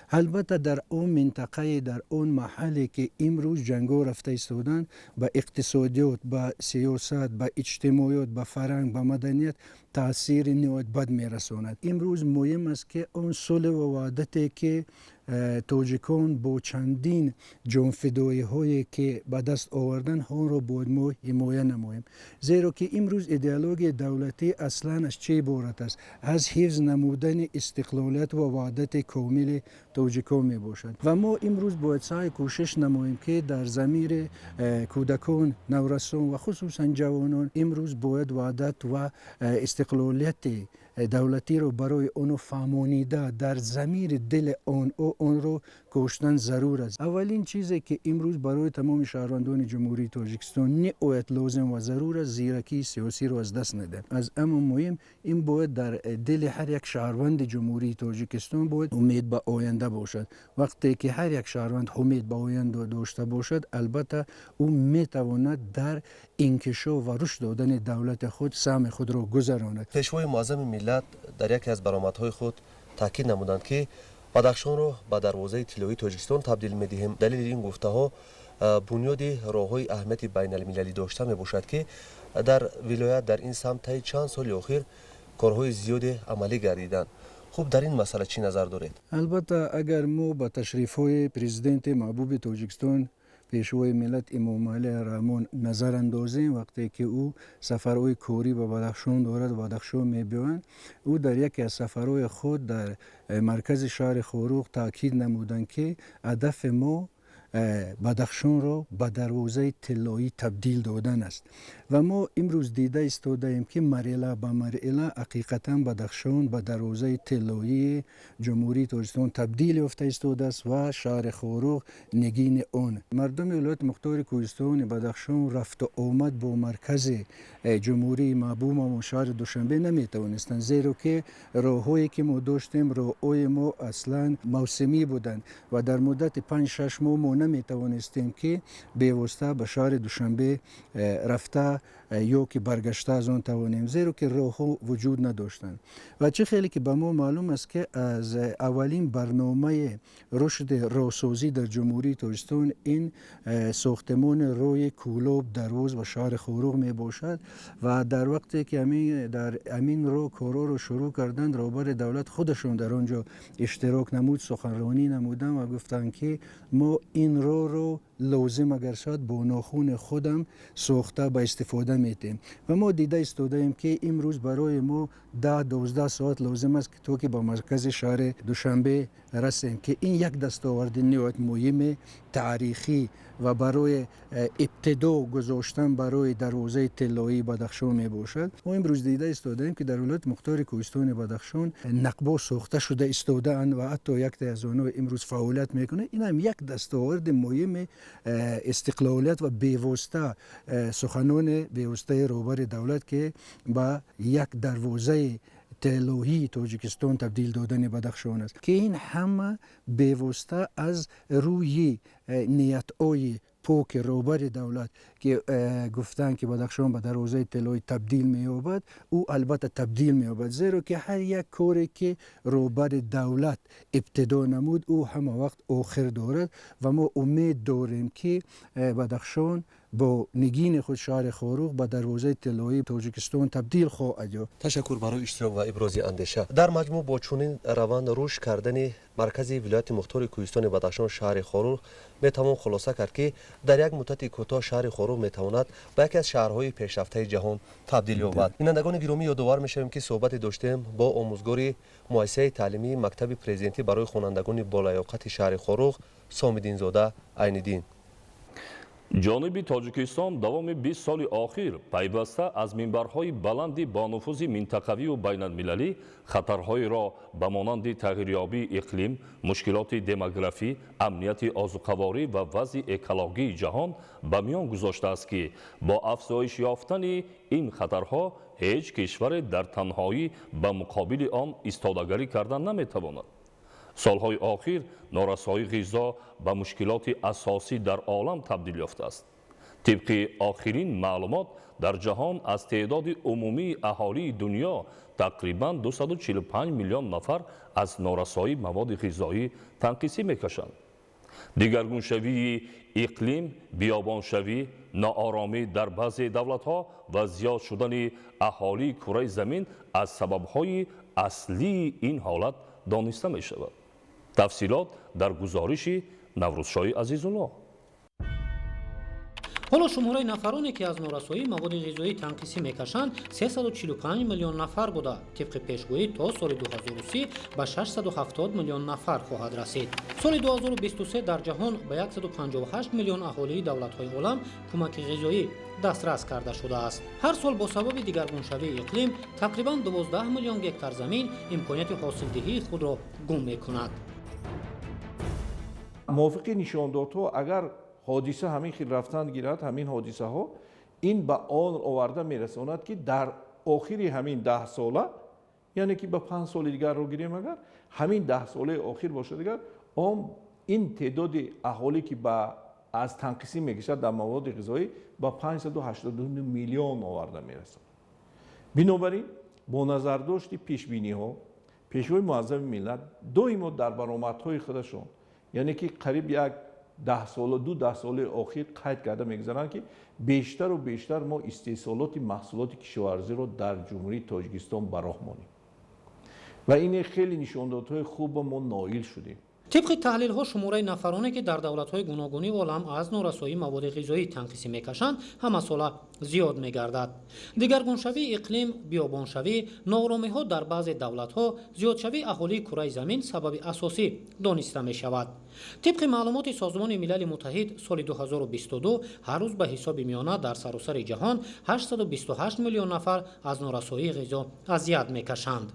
Албатта, дар он минтақае, дар он маҳалле ки имрӯз ҷангҳо рафта истоданд, ба иқтисодиёт, ба сиёсат, ба иҷтимоиёт, ба фарҳанг, ба маданият таъсири ниҳоят бад мерасонад. Имрӯз муҳим аст, ки он сулҳу ваҳдате ки тоҷикон бо чандин ҷонфидоиҳое ки ба даст оварданд, онро бояд мо ҳимоя намоем, зеро ки имрӯз идеологияи давлатӣ аслан аз чӣ иборат аст? Аз ҳифз намудани истиқлолият ва ваҳдати комили тоҷикон мебошад. Ва мо имрӯз бояд саъй кӯшиш намоем, ки дар замири кӯдакон, наврасон ва хусусан ҷавонон имрӯз бояд ваҳдат ва истиқлолияти давлатиро барои онҳо фаҳмонида, дар замири дили онро коштан зарур аст. Аввалин чизе ки имрӯз барои тамоми шаҳрвандони Ҷумҳурии Тоҷикистон ниҳоят лозим ва зарур аст, зиракии сиёсиро аз даст надиҳанд. Аз ҳама муҳим ин бояд дар дили ҳар як шаҳрванди Ҷумҳурии Тоҷикистон бояд умед ба оянда бошад. Вақте ки ҳар як шаҳрванд умед ба оянда дошта бошад, албатта, ӯ метавонад дар инкишоф ва рушд додани давлати худ саҳми худро гузаронад. Пешвои муаззами миллат дар яке аз баромадҳои худ таъкид намуданд, ки Бадахшонро ба дарвозаи тиллоии Тоҷикистон табдил медиҳем. Далели ин гуфтаҳо бунёди роҳҳои аҳамияти байналмилалӣ дошта мебошад, ки дар вилоят дар ин самт таи чанд соли охир корҳои зиёде амалӣ гардиданд. Хуб, дар ин масъала чӣ назар доред? Албатта, агар мо ба ташрифҳои президенти маҳбуби Тоҷикистон, пешвои миллат Эмомалӣ Раҳмон назар андозем, вақте ки ӯ сафарҳои корӣ ба Бадахшон дорад, Бадахшон мебиёянд, ӯ дар яке аз сафарҳои худ дар маркази шаҳри Хоруғ таъкид намуданд, ки ҳадафи мо Бадахшонро ба дарвозаи тиллоӣ табдил додан аст. Ва мо имрӯз дида истодаем, ки марҳила ба марҳила ҳақиқатан Бадахшон ба дарвозаи тиллоии Ҷумҳурии Тоҷикистон табдил ёфта истодааст ва шаҳри Хоруғ нигини он. Мардуми Вилояти Мухтори Кӯҳистони Бадахшон рафту омад бо маркази ҷумҳурии маҳбубамон, шаҳри Душанбе, наметавонистанд, зеро ки роҳҳое ки мо доштем, роҳҳои мо аслан мавсимӣ буданд ва дар муддати 5-6 моҳ мо наметавонистем, ки бевосита ба шаҳри Душанбе рафта ё ки баргашта аз он тавонем, зеро ки роҳҳо вуҷуд надоштанд. Ва чӣ хеле ки ба мо маълум аст, ки аз аввалин барномаи рушди роҳсозӣ дар Ҷумҳурии Тоҷикистон ин сохтмони роҳи Кӯлоб, Дарвоз ва шаҳри Хоруғ мебошад. Ва дар вақте ки дар ҳамин роҳ корҳоро шурӯъ карданд, роҳбари давлат худашон дар он ҷо иштирок намуд, суханронӣ намуданд ва гуфтанд, ки мо ин роҳро лозим агар шавад, бо нохуни худам сохта ба истифода метиҳем. Ва мо дида истодаем, ки имрӯз барои мо 10-12 соат лозим аст, то ки ба маркази шаҳри Душанбе расем, ки ин як дастоварди ниҳоят муҳими таърихӣ ва барои ибтидо гузоштан барои дарвозаи тиллоии Бадахшон мебошад. Мо имрӯз дида истодаем, ки дар Вилояти Мухтори Кӯҳистони Бадахшон нақбо сохта шуда истодаанд ва ҳатто якте аз онҳо имрӯз фаъолият мекунад. Ин ҳам як дастоварди муҳими истиқлолият ва бевосита суханони бевоситаи роҳбари давлат, ки ба як дарвозаи тиллоии Тоҷикистон табдил додани Бадахшон аст, ки ин ҳама бевосита аз рӯи ниятҳои поки роҳбари давлат, ки гуфтанд, ки Бадахшон ба дарвозаи тиллоӣ табдил меёбад, ӯ албатта табдил меёбад, зеро ки ҳар як коре ки роҳбари давлат ибтидо намуд, ӯ ҳама вақт охир дорад. Ва мо умед дорем, ки Бадахшон бо нигини худ, шаҳри Хоруғ, ба дарвозаи тиллоии Тоҷикистон табдил хоҳад ёфт. Ташаккур барои иштирок ва ибрози андеша. Дар маҷмӯъ, бо чунин раванд рушд кардани маркази Вилояти Мухтори Кӯҳистони Бадахшон, шаҳри Хоруғ, метавон хулоса кард, ки дар як муддати кӯтоҳ шаҳри Хоруғ метавонад ба яке аз шаҳрҳои пешрафтаи ҷаҳон табдил ёбад. Бинандагони гиромӣ, ёдовар мешавем, ки суҳбате доштем бо омӯзгори муассисаи таълимии мактаби президентӣ барои хонандагони болаёқати шаҳри Хоруғ Сомиддинзода Айниддин. Ҷониби Тоҷикистон давоми 20 соли охир пайваста аз минбарҳои баланди бонуфузи минтақавию байналмилалӣ хатарҳоеро ба монанди тағйирёбии иқлим, мушкилоти демографӣ, амнияти озуқаворӣ ва вазъи экологии ҷаҳон ба миён гузоштааст, ки бо афзоиш ёфтани ин хатарҳо ҳеҷ кишваре дар танҳоӣ ба муқобили он истодагарӣ кардан наметавонад. Солҳои охир норасоии ғизо ба мушкилоти асосӣ дар олам табдил ёфтааст. Тибқи охирин маълумот, дар ҷаҳон аз теъдоди умумии аҳолии дунё тақрибан 245 миллион нафар аз норасоии маводи ғизоӣ танқисӣ мекашанд. Дигаргуншавии иқлим, биёбоншавӣ, нооромӣ дар баъзе давлатҳо ва зиёд шудани аҳолии кураи замин аз сабабҳои аслии ин ҳолат дониста мешавад. Тафсилот дар гузориши Наврӯзшоҳи Азизулло. Ҳоло шумораи нафароне, ки аз норасоии маводи ғизоӣ танқисӣ мекашанд, 345 миллион нафар буда, тибқи пешгӯӣ то соли 2030 ба 670 миллион нафар хоҳад расид. Соли 2023 дар ҷаҳон ба 158 миллион аҳолии давлатҳои олам кӯмаки ғизоӣ дастрас карда шудааст. Ҳар сол бо сабаби дигаргуншавии иқлим тақрибан 12 миллион гектар замин имконияти ҳосилдиҳии худро гум мекунад. Мувофиқи нишондодҳо, агар ҳодиса ҳамин хел рафтан гирад, ҳамин ҳодисаҳо ин ба он оварда мерасонад, ки дар охири ҳамин 10 сола, яъне ки ба 5 соли дигарро гирем, агар ҳамин 10 солаи охир бошад, дигар он ин теъдоди аҳолӣ, ки ба аз танқисӣ мекашад дар маводи ғизоӣ, ба 582 миллион оварда мерасонад. Бинобар ин, бо назардошти пешбиниҳо, Пешвои муаззами миллат доимо дар баромадҳои худашон, яъне ки қариб як 10 сола, ду даҳсолаи охир қайд карда мегузаранд, ки бештару бештар мо истеҳсолоти маҳсулоти кишоварзиро дар Ҷумҳурии Тоҷикистон ба роҳ монем ва ине хеле нишондодҳои хубо мо ноил шудем. Тибқи таҳлилҳо, шумораи нафароне, ки дар давлатҳои гуногуни олам аз норасоии маводи ғизоӣ танқисӣ мекашанд, ҳамасола зиёд мегардад. Дигаргуншавии иқлим, биёбоншавӣ, нооромиҳо дар баъзе давлатҳо, зиёдшавии аҳолии кураи замин сабаби асосӣ дониста мешавад. Тибқи маълумоти Созмони Милали Муттаҳид, соли 2022 ҳар рӯз ба ҳисоби миёна дар саросари ҷаҳон 828 миллион нафар аз норасоии ғизо азият мекашанд.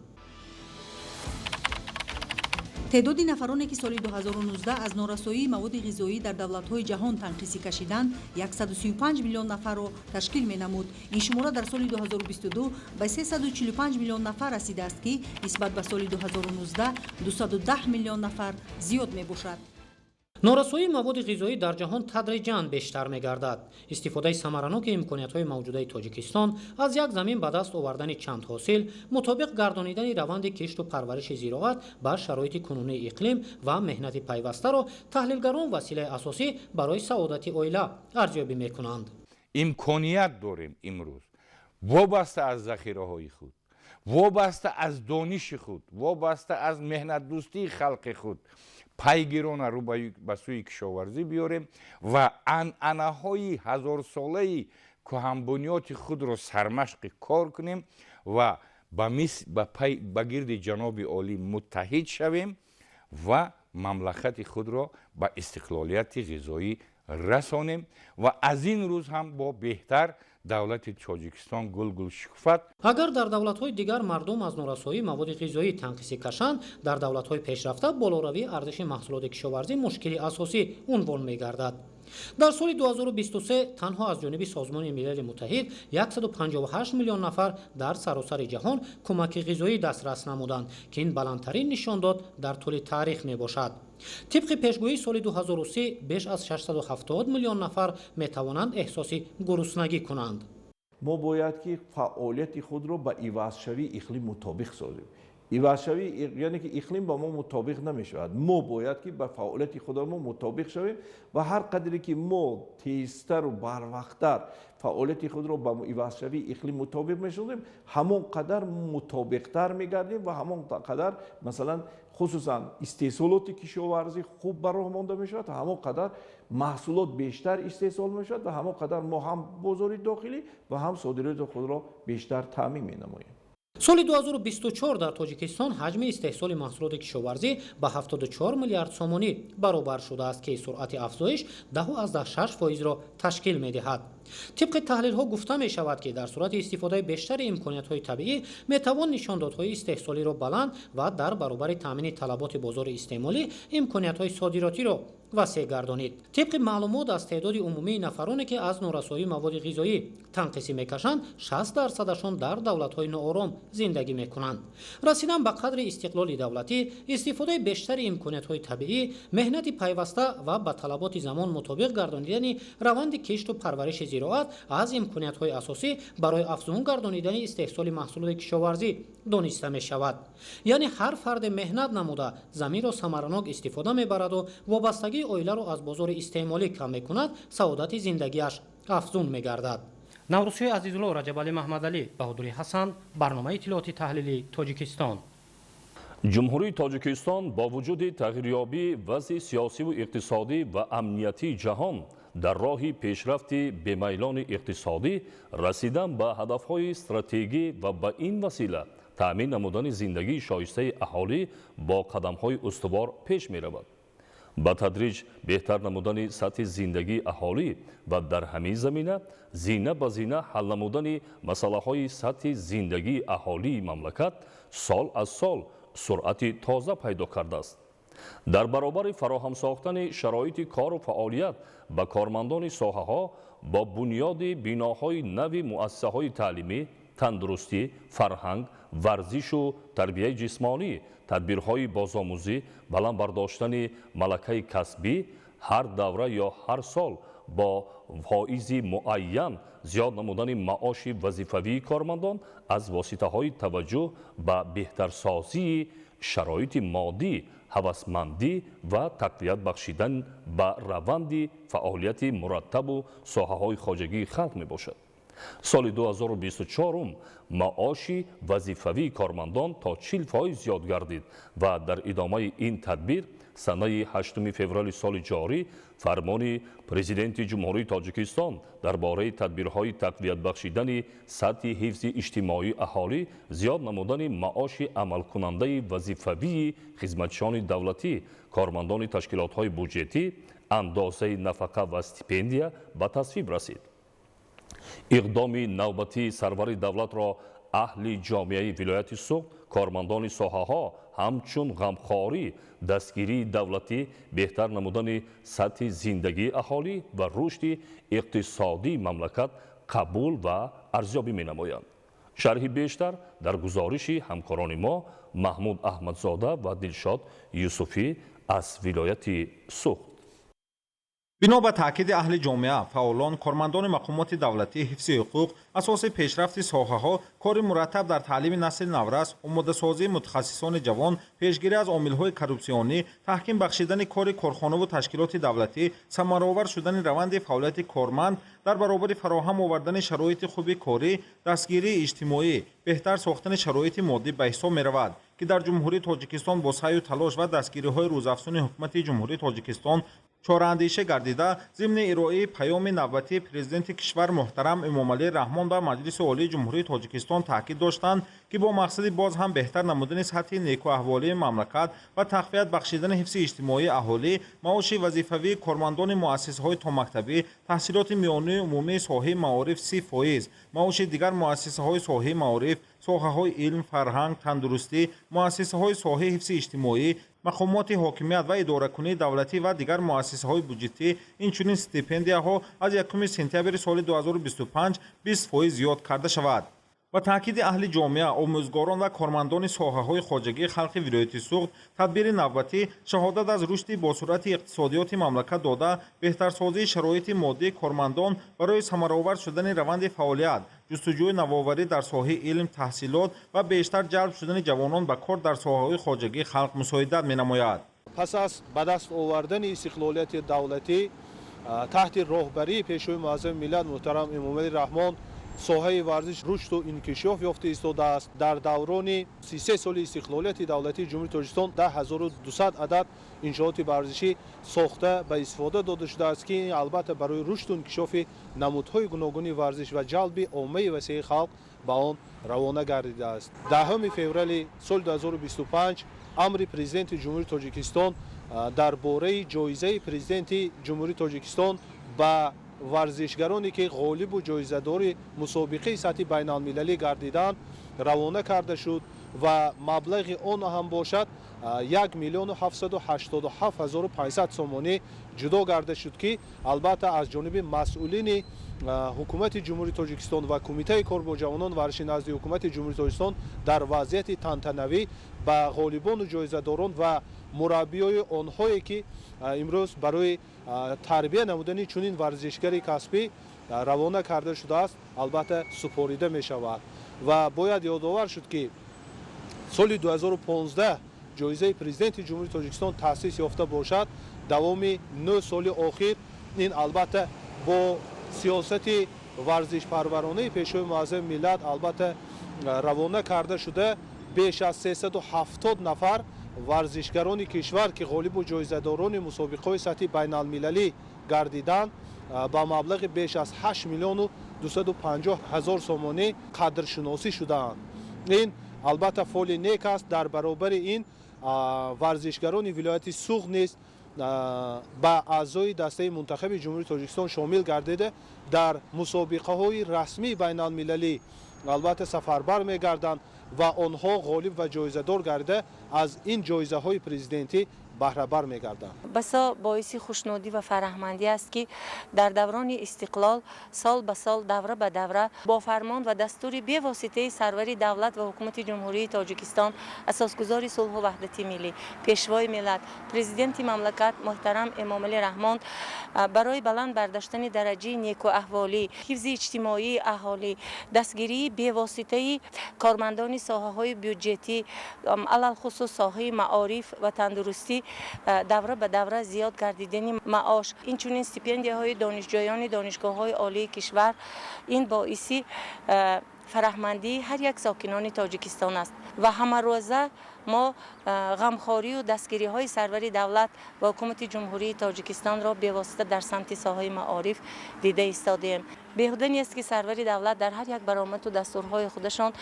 Теъдоди нафароне, ки соли 2019 аз норасоии маводи ғизоӣ дар давлатҳои ҷаҳон танқисӣ кашиданд, 135 миллион нафарро ташкил менамуд. Ин шумора дар соли 2022 ба 345 миллион нафар расидааст, ки нисбат ба соли 2019 210 миллион нафар зиёд мебошад. Норасоии маводи ғизоӣ дар ҷаҳон тадриҷан бештар мегардад. Истифодаи самараноки имкониятҳои мавҷудаи Тоҷикистон, аз як замин ба даст овардани чанд ҳосил, мутобиқ гардонидани раванди кишту парвариши зироат ба шароити кунунии иқлим ва меҳнати пайвастаро таҳлилгарон василаи асосӣ барои саодати оила арзёбӣ мекунанд. Имконият дорем имрӯз, вобаста аз захираҳои худ, вобаста аз дониши худ, вобаста аз меҳнатдӯстии халқи худ, пайгирона рӯ ба сӯи кишоварзӣ биёрем ва анъанаҳои ҳазорсолаи кӯҳанбунёти худро сармашқи кор кунем ва ба гирди ҷаноби олӣ муттаҳид шавем ва мамлакати худро ба истиқлолияти ғизоӣ расонем ва аз ин рӯз ҳам бо беҳтар давлати Тоҷикистон гулгул шукуфад. Агар дар давлатҳои дигар мардум аз норасоии маводи ғизоӣ танқисӣ кашанд, дар давлатҳои пешрафта болоравии арзиши маҳсулоти кишоварзӣ мушкили асосӣ унвон мегардад. Дар соли 2023 танҳо аз ҷониби Созмони Милали Муттаҳид 158 миллион нафар дар саросари ҷаҳон кӯмаки ғизоӣ дастрас намуданд, ки ин баландтарин нишондод дар тӯли таърих мебошад. Тибқи пешгӯии соли 2030 беш аз 670 миллион нафар метавонанд эҳсоси гуруснагӣ кунанд. Мо бояд ки фаъолияти худро ба ивазшавии иқлим мутобиқ созем. Ивазшавӣ, яъне ки иқлим ба мо мутобиқ намешавад, мо бояд ки ба фаъолияти худамон мутобиқ шавем ва ҳар қадре ки мо тезтару барвақттар фаъолияти худро ба ивазшавии иқлим мутобиқ мешавем, ҳамон қадар мутобиқтар мегардем ва ҳамон қадар, масалан, хусусан истеҳсолоти кишоварзӣ хуб ба роҳ монда мешавад, ҳамон қадар маҳсулот бештар истеҳсол мешавад ва ҳамон қадар мо ҳам бозори дохилӣ ва ҳам содироти худро бештар таъмин менамоем. Соли 2024 дар Тоҷикистон ҳаҷми истеҳсоли маҳсулоти кишоварзӣ ба 74 миллиард сомонӣ баробар шудааст, ки суръати афзоиш 10,6 фоизро ташкил медиҳад. Тибқи таҳлилҳо гуфта мешавад, ки дар сурати истифодаи бештари имкониятҳои табиӣ метавон нишондодҳои истеҳсолиро баланд ва дар баробари таъмини талаботи бозори истеъмолӣ имкониятҳои содиротиро васеъ гардонид. Тибқи маълумот, аз теъдоди умумии нафароне, ки аз норасоии маводи ғизоӣ танқисӣ мекашанд, 60 дарсадашон дар давлатҳои ноором зиндагӣ мекунанд. Расидан ба қадри истиқлоли давлатӣ, истифодаи бештари имкониятҳои табиӣ, меҳнати пайваста ва ба талаботи замон мутобиқ гардонидани раванди кишту парвариши зироат аз имкониятҳои асосӣ барои афзун гардонидани истеҳсоли маҳсулоти кишоварзӣ дониста мешавад. Яъне ҳар фарде меҳнат намуда заминро самаранок истифода мебараду вобастагии оиларо аз бозори истеъмолӣ кам мекунад, саодати зиндагиаш афзун мегардад. Наврӯзшоҳи Азизулло, Раҷабалӣ Маҳмадалӣ, Баҳодури Ҳасан, барномаи иттилооти таҳлили Тоҷикистон. Ҷумҳурии Тоҷикистон бо вуҷуди тағйирёбии вазъи сиёсиву иқтисодӣ ва амниятии ҷаҳон дар роҳи пешрафти бемайлони иқтисодӣ, расидан ба ҳадафҳои стратегӣ ва ба ин васила таъмин намудани зиндагии шоистаи аҳолӣ бо қадамҳои устувор пеш меравад. Ба тадриҷ беҳтар намудани сатҳи зиндагии аҳолӣ ва дар ҳамин замина зина ба зина ҳал намудани масъалаҳои сатҳи зиндагии аҳолии мамлакат сол аз сол суръати тоза пайдо кардааст. Дар баробари фароҳам сохтани шароити кору фаъолият ба кормандони соҳаҳо бо бунёди биноҳои нави муассисаҳои таълимӣ, тандурустӣ, фарҳанг, варзишу тарбияи ҷисмонӣ, тадбирҳои бозомӯзӣ, баланд бардоштани малакаи касбӣ ҳар давра ё ҳар сол бо фоизи муайян зиёд намудани маоши вазифавии кормандон аз воситаҳои таваҷҷӯҳ ба беҳтарсозии шароити моддӣ, ҳавасмандӣ ва тақвият бахшидан ба раванди фаъолияти мураттабу соҳаҳои хоҷагии халқ мебошад. Соли 2024 маоши вазифавии кормандон то 40% зиёд гардид ва дар идомаи ин тадбир санаи 8 феврали соли ҷорӣ фармони Президенти Ҷумҳурии Тоҷикистон дар бораи тадбирҳои тақвият бахшидани сатҳи ҳифзи иҷтимоии аҳолӣ, зиёд намудани маоши амалкунандаи вазифавии хизматчиёни давлатӣ, кормандони ташкилотҳои буҷетӣ, андозаи нафақа ва стипендия ба тасвиб расид. Иқдоми навбатии сарвари давлатро аҳли ҷомеаи вилояти Суғд, кормандони соҳаҳо ҳамчун ғамхорӣ, дастгирии давлатӣ, беҳтар намудани сатҳи зиндагии аҳолӣ ва рушди иқтисодии мамлакат қабул ва арзёбӣ менамоянд. Шарҳи бештар дар гузориши ҳамкорони мо Маҳмуд Аҳмадзода ва Дилшод Юсуфӣ аз вилояти Суғд. Бино ба таъкиди аҳли ҷомеа, фаъолон, кормандони мақомоти давлатӣ, ҳифзи ҳуқуқ, асоси пешрафти соҳаҳо, кори мураттаб дар таълими насли наврас, омодасозии мутахассисони ҷавон, пешгирӣ аз омилҳои коррупсионӣ, таҳким бахшидани кори корхонаву ташкилоти давлатӣ, самараовар шудани раванди фаъолияти корманд дар баробари фароҳам овардани шароити хуби корӣ, дастгирии иҷтимоӣ, беҳтар сохтани шароити моддӣ ба ҳисоб меравад, ки дар Ҷумҳурии Тоҷикистон бо саъю талош ва дастгириҳои рӯзафзуни Ҳукумати Ҷумҳурии Тоҷикистон чораандеша гардида, зимни ироаи паёми навбатии Президенти кишвар муҳтарам Эмомалӣ Раҳмон ба Маҷлиси Олии Ҷумҳурии Тоҷикистон таъкид доштанд, ки бо мақсади боз ҳам беҳтар намудани сатҳи некуаҳволии мамлакат ва тақвият бахшидани ҳифзи иҷтимоии аҳолӣ, маоши вазифавии кормандони муассисаҳои томактабӣ, таҳсилоти миёнаи умумии соҳаи маориф 30%, маоши дигар муассисаҳои соҳаи маориф, соҳаҳои илм, фарҳанг, тандурустӣ, муассисаҳои соҳаи ҳифзи иҷтимоӣ, мақомоти ҳокимият ва идоракунии давлатӣ ва дигар муассисаҳои буҷетӣ, инчунин стипендияҳо аз 1 сентябри соли 2025 20% зиёд карда шавад. Ба таъкиди аҳли ҷомеа, омӯзгорон ва кормандони соҳаҳои хоҷагии халқи вилояти Суғд, тадбири навбатӣ шаҳодат аз рушди босуръати иқтисодиёти мамлакат дода, беҳтарсозии шароити моддии кормандон барои самараовар шудани раванди фаъолият, ҷустуҷӯи навоварӣ дар соҳаи илм, таҳсилот ва бештар ҷалб шудани ҷавонон ба кор дар соҳаҳои хоҷагии халқ мусоидат менамояд. Пас аз ба даст овардани истиқлолияти давлатӣ таҳти роҳбарии Пешвои муаззами миллат муҳтарам Эмомалӣ Раҳмон соҳаи варзиш рушду инкишоф ёфта истодааст. Дар даврони 33 соли истиқлолияти давлатии Ҷумҳурии Тоҷикистон 10200 адад иншооти варзишӣ сохта ба истифода дода шудааст, ки ин албатта барои рушду инкишофи намудҳои гуногуни варзиш ва ҷалби оммаи васеи халқ ба он равона гардидааст. 10 феврали соли 2025 амри Президенти Ҷумҳурии Тоҷикистон дар бораи ҷоизаи Президенти Ҷумҳурии Тоҷикистон ба варзишгароне ки ғолибу ҷоизадори мусобиқаи сатҳи байналмилалӣ гардиданд равона карда шуд ва маблағи он ҳам бошад 1 миллиону 787 ҳазору 500 сомонӣ ҷудо гарда шуд, ки албатта аз ҷониби масъулини ҳукумати Ҷумҳурии Тоҷикистон ва Кумитаи кор бо ҷавонон варзиши назди Ҳукумати Ҷумҳурии Тоҷикистон дар вазъияти тантанавӣ ба ғолибону ҷоизадорон ва мураббиёи онҳое, ки имрӯз барои тарбия намудани чунин варзишгари касбӣ равона карда шудааст, албатта супорида мешавад. Ва бояд ёдовар шуд, ки соли 2015 ҷоизаи Президенти Ҷумҳурии Тоҷикистон таъсис ёфта бошад, давоми 9 соли охир ин албатта бо сиёсати варзишпарваронаи Пешвои Муаззами миллат албатта равона карда шуда, беш аз 370 нафар варзишгарони кишвар, ки ғолибу ҷоизадорони мусобиқаҳои сатҳи байналмилалӣ гардиданд, ба маблағи беш аз 8 миллиону 250 ҳазор сомонӣ қадршиносӣ шудаанд. Ин албатта фоли нек аст. Дар баробари ин варзишгарони вилояти Суғд низ ба аъзои дастаи мунтахаби Ҷумҳурии Тоҷикистон шомил гардида, дар мусобиқаҳои расмии байналмилалӣ албатта сафарбар мегарданд ва онҳо ғолиб ва ҷоизадор гардида, аз ин ҷоизаҳои президентӣ баҳрабар мегарданд. Басо боиси хушнудӣ ва фараҳмандӣ аст, ки дар даврони истиқлол сол ба сол, давра ба давра бо фармон ва дастури бевоситаи сарвари давлат ва Ҳукумати Ҷумҳурии Тоҷикистон, асосгузори сулҳу ваҳдати миллӣ, Пешвои миллат, Президенти мамлакат муҳтарам Эмомалӣ Раҳмон барои баланд бардоштани дараҷаи некуаҳволӣ, ҳифзи иҷтимоии аҳолӣ, дастгирии бевоситаи кормандони соҳаҳои бюҷетӣ, алалхусус соҳаи маориф ва тандурустӣ, давра ба давра зиёд гардидани маош, инчунин стипендияҳои донишҷӯёни донишгоҳҳои олии кишвар, ин боиси фараҳмандии ҳар як сокинони Тоҷикистон аст. Ва ҳамарӯза мо ғамхорию дастгириҳои сарвари давлат ва Ҳукумати Ҷумҳурии Тоҷикистонро бевосита дар самти соҳаи маориф дида истодаем. Беҳуда нест, ки сарвари давлат дар ҳар як баромаду дастурҳои худашон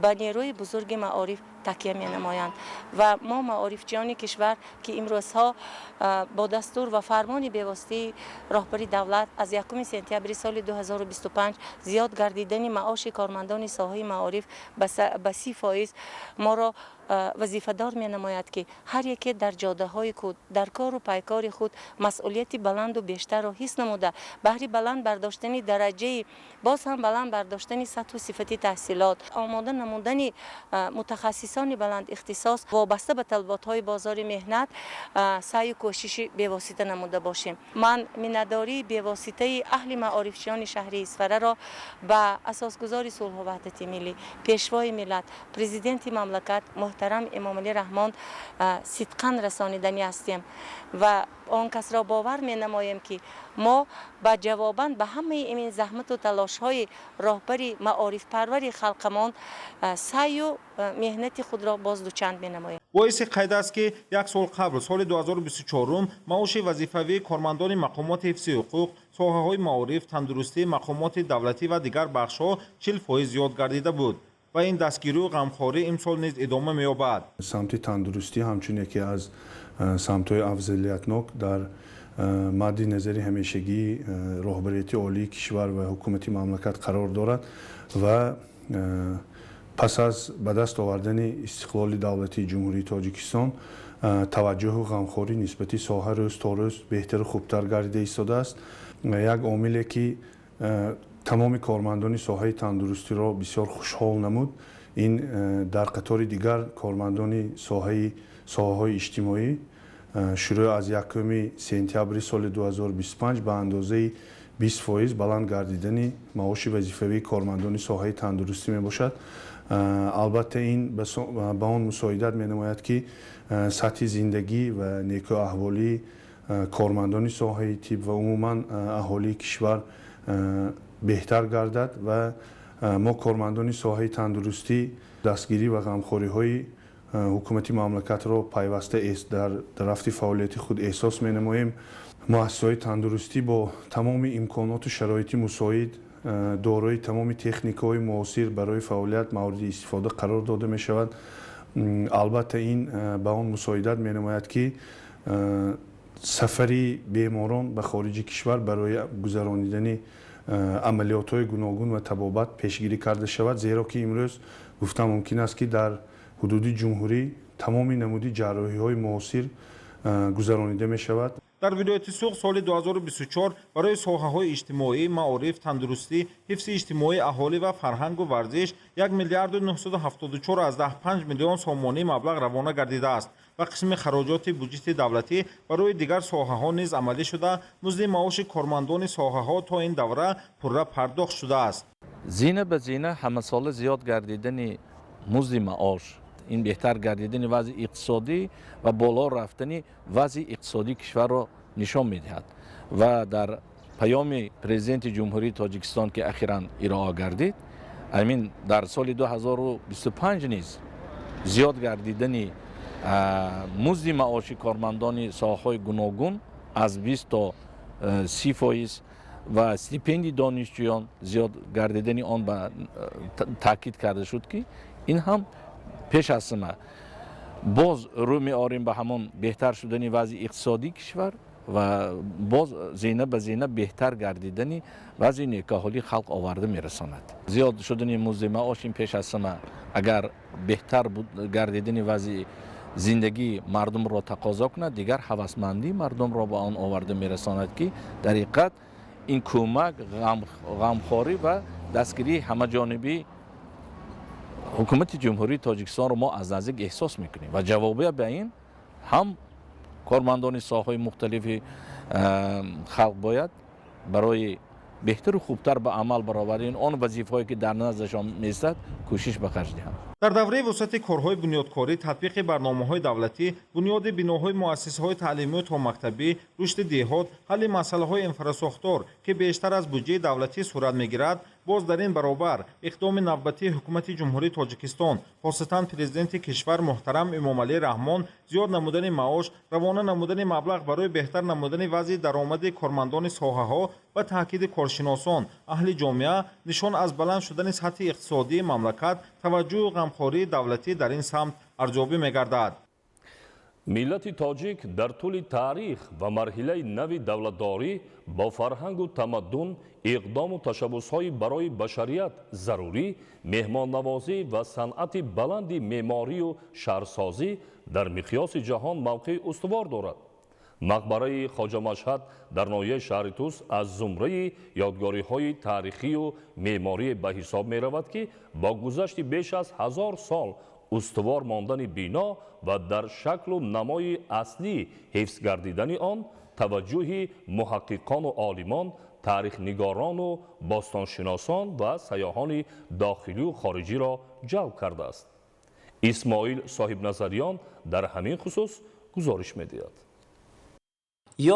ба нерӯи бузурги маориф такя менамоянд. Ва мо, маорифчиёни кишвар, ки имрӯзҳо бо дастур ва фармони бевоситаи роҳбари давлат аз 1 сентябри соли 2025 зиёд гардидани маоши кормандони соҳаи маориф ба 30% моро вазифадор менамояд, ки ҳар яке дар ҷодаҳои худ, дар кору пайкори худ масъулияти баланду бештарро ҳис намуда, баҳри баланд бардоштани дараҷаи, боз ҳам баланд бардоштани сатҳу сифати таҳсилот, омода намудани мутахассисони баланд ихтисос вобаста ба талаботҳои бозори меҳнат саъю кӯшиши бевосита намуда бошем. Ман миннатдории бевоситаи аҳли маорифчиёни шаҳри Исфараро ба асосгузори сулҳу ваҳдати миллӣ, Пешвои миллат, Президенти мамлакат муҳтарам Эмомалӣ Раҳмон сидқан расониданӣ ҳастем ва он касро бовар менамоем, ки мо ба ҷавобан ба ҳамаи ин заҳмату талошҳои роҳбари маорифпарвари халқамон саъю меҳнати худро боз дучанд менамоем. Боиси қайд аст, ки як сол қабл, соли 2024, маоши вазифавии кормандони мақомоти ҳифзи ҳуқуқ, соҳаҳои маориф, тандурустӣ, мақомоти давлатӣ ва дигар бахшҳо 40% зиёд гардида буд ва ин дастгирию ғамхорӣ имсол низ идома меёбад. Самти тандурустӣ ҳамчун яке аз самтҳои афзалиятнок дар мадди назари ҳамешагии роҳбарияти олии кишвар ва ҳукумати мамлакат қарор дорад ва пас аз ба даст овардани истиқлоли давлатии Ҷумҳурии Тоҷикистон таваҷҷӯҳу ғамхорӣ нисбати соҳа рӯз то рӯз беҳтару хубтар гардида истодааст. Як омиле, ки тамоми кормандони соҳаи тандурустиро бисёр хушҳол намуд, ин дар қатори дигар кормандони соҳаҳои иҷтимоӣ шурӯъ аз 1 сентябри соли 2025 ба андозаи 20% баланд гардидани маоши вазифавии кормандони соҳаи тандурустӣ мебошад. Албатта, ин ба он мусоидат менамояд, ки сатҳи зиндагӣ ва некӯаҳволии кормандони соҳаи тиб ва умуман аҳолии кишвар беҳтар гардад. Ва мо, кормандони соҳаи тандурустӣ, дастгирӣ ва ғамхориҳои ҳукумати мамлакатро пайваста дар рафти фаъолияти худ эҳсос менамоем. Муассисаҳои тандурустӣ бо тамоми имконоту шароити мусоид, дорои тамоми техникаҳои муосир барои фаъолият мавриди истифода қарор дода мешавад. Албатта, ин ба он мусоидат менамояд, ки сафари беморон ба хориҷи кишвар барои гузаронидани амалиётҳои гуногун ва табобат пешгирӣ карда шавад, зеро ки имрӯз гуфта мумкин аст, ки дар ҳудуди ҷумҳурӣ Тамоми намуди ҷарроҳиҳои муосир гузаронида мешавад. Дар вилояти Суғд соли 2024 барои соҳаҳои иҷтимоӣ, маориф, тандурустӣ, ҳифзи иҷтимоии аҳолӣ ва фарҳангу варзиш 1 миллиарду 974,5 миллион сомонӣ маблағ равона гардидааст ва қисми хароҷоти буҷети давлатӣ барои дигар соҳаҳо низ амалӣ шуда, музди маоши кормандони соҳаҳо то ин давра пурра пардохт шудааст. Зина ба зина ҳамасола зиёд гардидани музди маош, ин беҳтар гардидани вазъи иқтисодӣ ва боло рафтани вазъи иқтисодии кишварро нишон медиҳад. Ва дар паёми президенти Ҷумҳурии Тоҷикистон, ки ахиран ироа гардид, ҳамин дар соли 2025 низ зиёд гардидани музди маоши кормандони соҳаҳои гуногун аз 20 то 30% ва стипендии донишҷӯён зиёд гардидани он ба таъкид карда шуд, ки ин ҳам пеш аз ҳама боз рӯ меорем ба ҳамон беҳтар шудани вазъи иқтисодии кишвар ва боз зина ба зина беҳтар гардидани вазъи некаҳолии халқ оварда мерасонад. Зиёд шудани музди маош ин пеш аз ҳама агар беҳтар гардидани вазъи зиндагии мардумро тақозо кунад, дигар ҳавасмандии мардумро ба он оварда мерасонад, ки дар ҳақиқат ин кӯмак, ғамхорӣ ва дастгирии ҳамаҷонибӣ ҳукумати Ҷумҳурии Тоҷикистонро мо аз наздик эҳсос мекунем ва ҷавобия ба ин ҳам кормандони соҳаҳои мухталифи халқ бояд барои беҳтару хубтар ба амал баровардани он вазифаҳое, ки дар наздашон меистад, кӯшиш ба харҷ диҳанд. Дар давраи вусъати корҳои бунёдкорӣ, татбиқи барномаҳои давлатӣ, бунёди биноҳои муассисаҳои таълимию томактабӣ, рушди деҳот, ҳалли масъалаҳои инфрасохтор, ки бештар аз буҷаи давлатӣ сурат мегирад, боз дар ин баробар иқдоми навбатии ҳукумати Ҷумҳурии Тоҷикистон, хосатан президенти кишвар муҳтарам Эмомалӣ Раҳмон, зиёд намудани маош, равона намудани маблағ барои беҳтар намудани вазъи даромади кормандони соҳаҳо ба таъкиди коршиносон, аҳли ҷомеа нишон аз баланд шудани сатҳи иқтисодии мамлакат, таваҷҷӯҳу ғамхории давлатӣ дар ин самт арзёбӣ мегардад. Миллати тоҷик дар тӯли таърих ва марҳилаи нави давлатдорӣ бо фарҳангу тамаддун, иқдому ташаббусҳои барои башарият зарурӣ, меҳмоннавозӣ ва санъати баланди меъморию шаҳрсозӣ дар миқёси ҷаҳон мавқеи устувор дорад. Мақбараи Хоҷа Машҳад дар ноҳияи шаҳри Тус аз зумраи ёдгориҳои таърихию меъморӣ ба ҳисоб меравад, ки бо гузашти беш аз 1000 сол устувор мондани бино ва дар шаклу намои аслӣ ҳифз гардидани он таваҷҷӯҳи муҳаққиқону олимон, таърихнигорону бостоншиносон ва сайёҳони дохилию хориҷиро ҷалб кардааст. Исмоил Соҳибназариён дар ҳамин хусус гузориш медиҳад.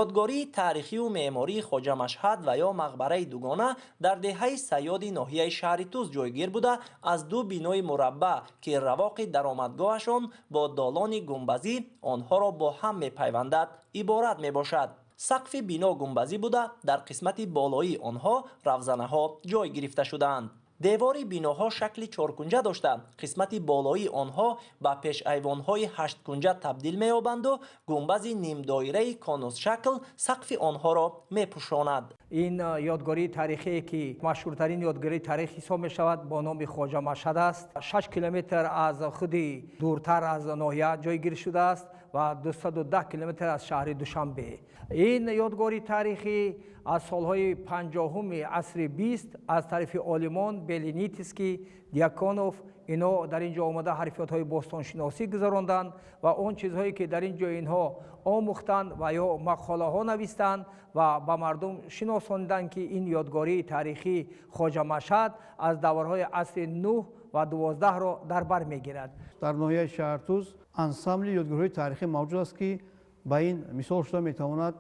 Ёдгории таърихию меъмории Хоҷа Машҳад ва ё мақбараи дугона дар деҳаи Сайёди ноҳияи шаҳри Тус ҷойгир буда, аз ду бинои мураббаъ, ки равоқи даромадгоҳашон бо долони гумбазӣ онҳоро бо ҳам мепайвандад, иборат мебошад. Сақфи бино гумбазӣ буда, дар қисмати болоии онҳо равзанаҳо ҷой гирифта шудаанд. Девори биноҳо шакли чоркунҷа дошта, қисмати болоии онҳо ба пешайвонҳои ҳашткунҷа табдил меёбанду гумбази нимдоираи конусшакл сақфи онҳоро мепӯшонад. Ин ёдгории таърихие, ки машҳуртарин ёдгории таърих ҳисоб мешавад, бо номи Хоҷа Машҳад аст. 6 километр аз худи дуртар аз ноҳия ҷойгир шудааст ва 210 километр аз шаҳри Душанбе. Ин ёдгории таърихӣ аз солҳои 50-уми асри 20 аз тарафи олимон Белинитский, Дьяконов ино дар ин ҷо омада ҳарфиётҳои бостоншиносӣ гузаронданд ва он чизҳое, ки дар ин ҷо инҳо омӯхтанд ва ё мақолаҳо навистанд ва ба мардум шиносонданд, ки ин ёдгории таърихии Хоҷа Машҳад аз даврҳои асри 9 ва 12-ро дар бар мегирад. Дар ноҳияи Шаҳртуз ансамбли ёдгориҳои таърихӣ мавҷуд аст, ки ба ин мисол шуда метавонад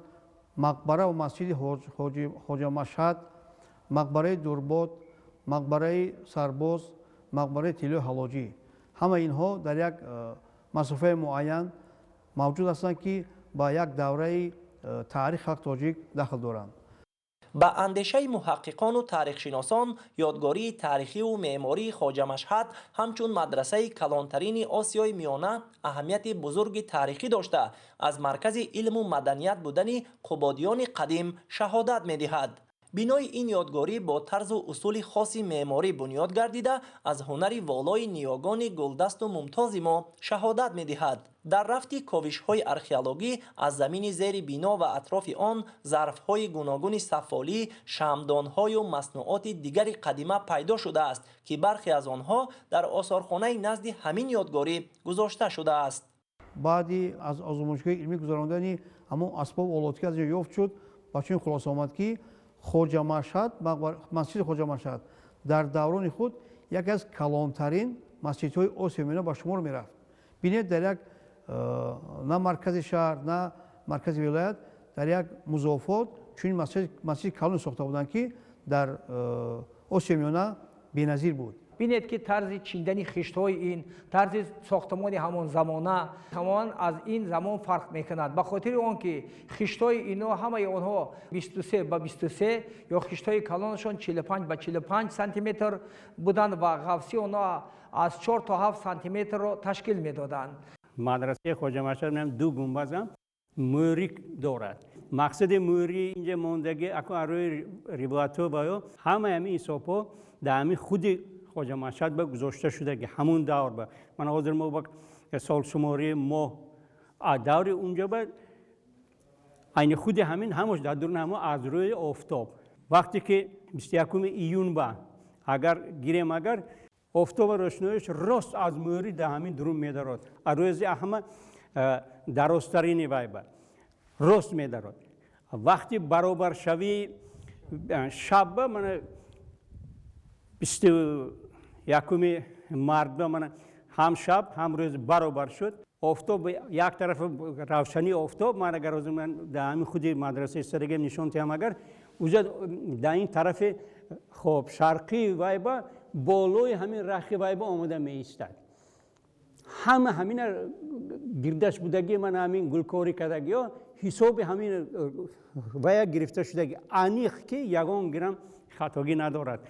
мақбара ва масҷиди Хоҷа Машҳад, мақбараи Дурбод, мақбараи Сарбоз, мақбараи Тиллои Ҳалоҷӣ. Ҳама инҳо дар як масофаи муайян мавҷуд ҳастанд, ки ба як давраи таърихи халқи тоҷик дахл доранд. Ба андешаи муҳаққиқону таърихшиносон, ёдгории таърихиву меъмории Хоҷа Машҳад ҳамчун мадрасаи калонтарини Осиёи Миёна аҳамияти бузурги таърихӣ дошта, аз маркази илму маданият будани қубодиёни қадим шаҳодат медиҳад. Бинои ин ёдгорӣ бо тарзу усули хоси меъморӣ бунёд гардида, аз ҳунари волои ниёгони гулдасту мумтози мо шаҳодат медиҳад. Дар рафти ковишҳои археологӣ аз замини зери бино ва атрофи он зарфҳои гуногуни сафолӣ, шамъдонҳою маснуоти дигари қадима пайдо шудааст, ки бархе аз онҳо дар осорхонаи назди ҳамин ёдгорӣ гузошта шудааст. Баъди аз озмоишгоҳи илмӣ гузарондани ҳамон асбоб олот ки аз ҷо ёфт шуд, ба чунин хулоса омад, ки Хоҷа Машҳад, масҷиди Хоҷа Машҳад дар даврони худ яке аз калонтарин масҷидҳои Осиёи Миёна ба шумор мерафт. Бинед, дар як на маркази шаҳр, на маркази вилоят, дар як музофот чунин масҷиди калон сохта буданд, ки дар Осиёи Миёна беназир буд. Бинед, ки тарзи чиндани хиштҳои ин, тарзи сохтамони ҳамон замона тамоман аз ин замон фарқ мекунад, ба хотири он ки хиштҳои ино ҳамаи онҳо 23 ба 23 ё хиштҳои калонашон 45 ба 45 сантиметр буданд ва ғафси онҳо аз 4 то 7 сантиметрро ташкил медоданд. Мадрасаи Хоҷа Машҳад ду гунбазам мӯрӣ дорад. Мақсади мӯрӣ инҷа мондагӣ акун рӯи ривоятҳо ва ё ҳамаи ҳамин ҳисобҳо дар ҳамин худи Хоҷа Машҳад ба гузошта шудаги ҳамун давр ба мана ҳозир мо ба солшумории моҳ даври унҷа ба айни худи ҳамин ҳамаш дар дуруни ҳамо аз рӯи офтоб. Вақте ки 21 июн ба агар гирем, агар офтоба рӯшноиш рост аз мӯри дар ҳамин дурун медарод, аз рӯзи ҳама дарозтарини вай ба рост медарод. Вақти баробаршавии шаб ба мана 21 март ба мана ҳам шаб ҳам рӯз баробар шуд. Офтоб як тараф равшании офтоб, ман агар ҳозир ман дар ҳамин худи мадрасаи истодагиам нишон диҳам, агар уҷа дар ин тарафи хоб шарқии вай ба болои ҳамин рахи вай ба омода меистад. Ҳама ҳамина гирдаш будагӣ, ман ҳамин гулкорӣ кардагиё ҳисоби ҳамин вая гирифта шудаги аниқ, ки ягон гирам хатогӣ надорад.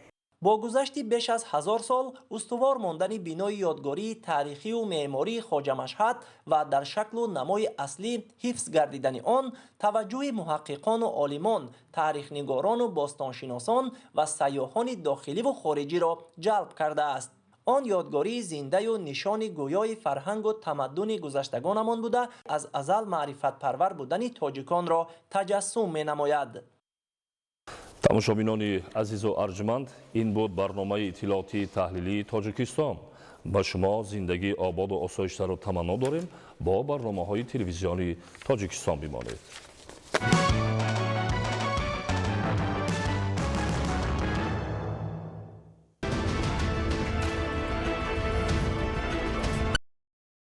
Бо гузашти беш аз 1000 сол устувор мондани бинои ёдгории таърихию меъмории Хоҷа Машҳад ва дар шаклу намои аслӣ ҳифз гардидани он таваҷҷӯҳи муҳаққиқону олимон, таърихнигорону бостоншиносон ва сайёҳони дохиливу хориҷиро ҷалб кардааст. Он ёдгории зиндаю нишони гӯёи фарҳангу тамаддуни гузаштагонамон буда, аз азал маърифатпарвар будани тоҷиконро таҷассум менамояд. Тамошобинони азизу арҷманд, ин буд барномаи иттилоотии таҳлилии Тоҷикистон. Ба шумо зиндагии ободу осоиштаро таманно дорем. Бо барномаҳои телевизионии Тоҷикистон бимонед.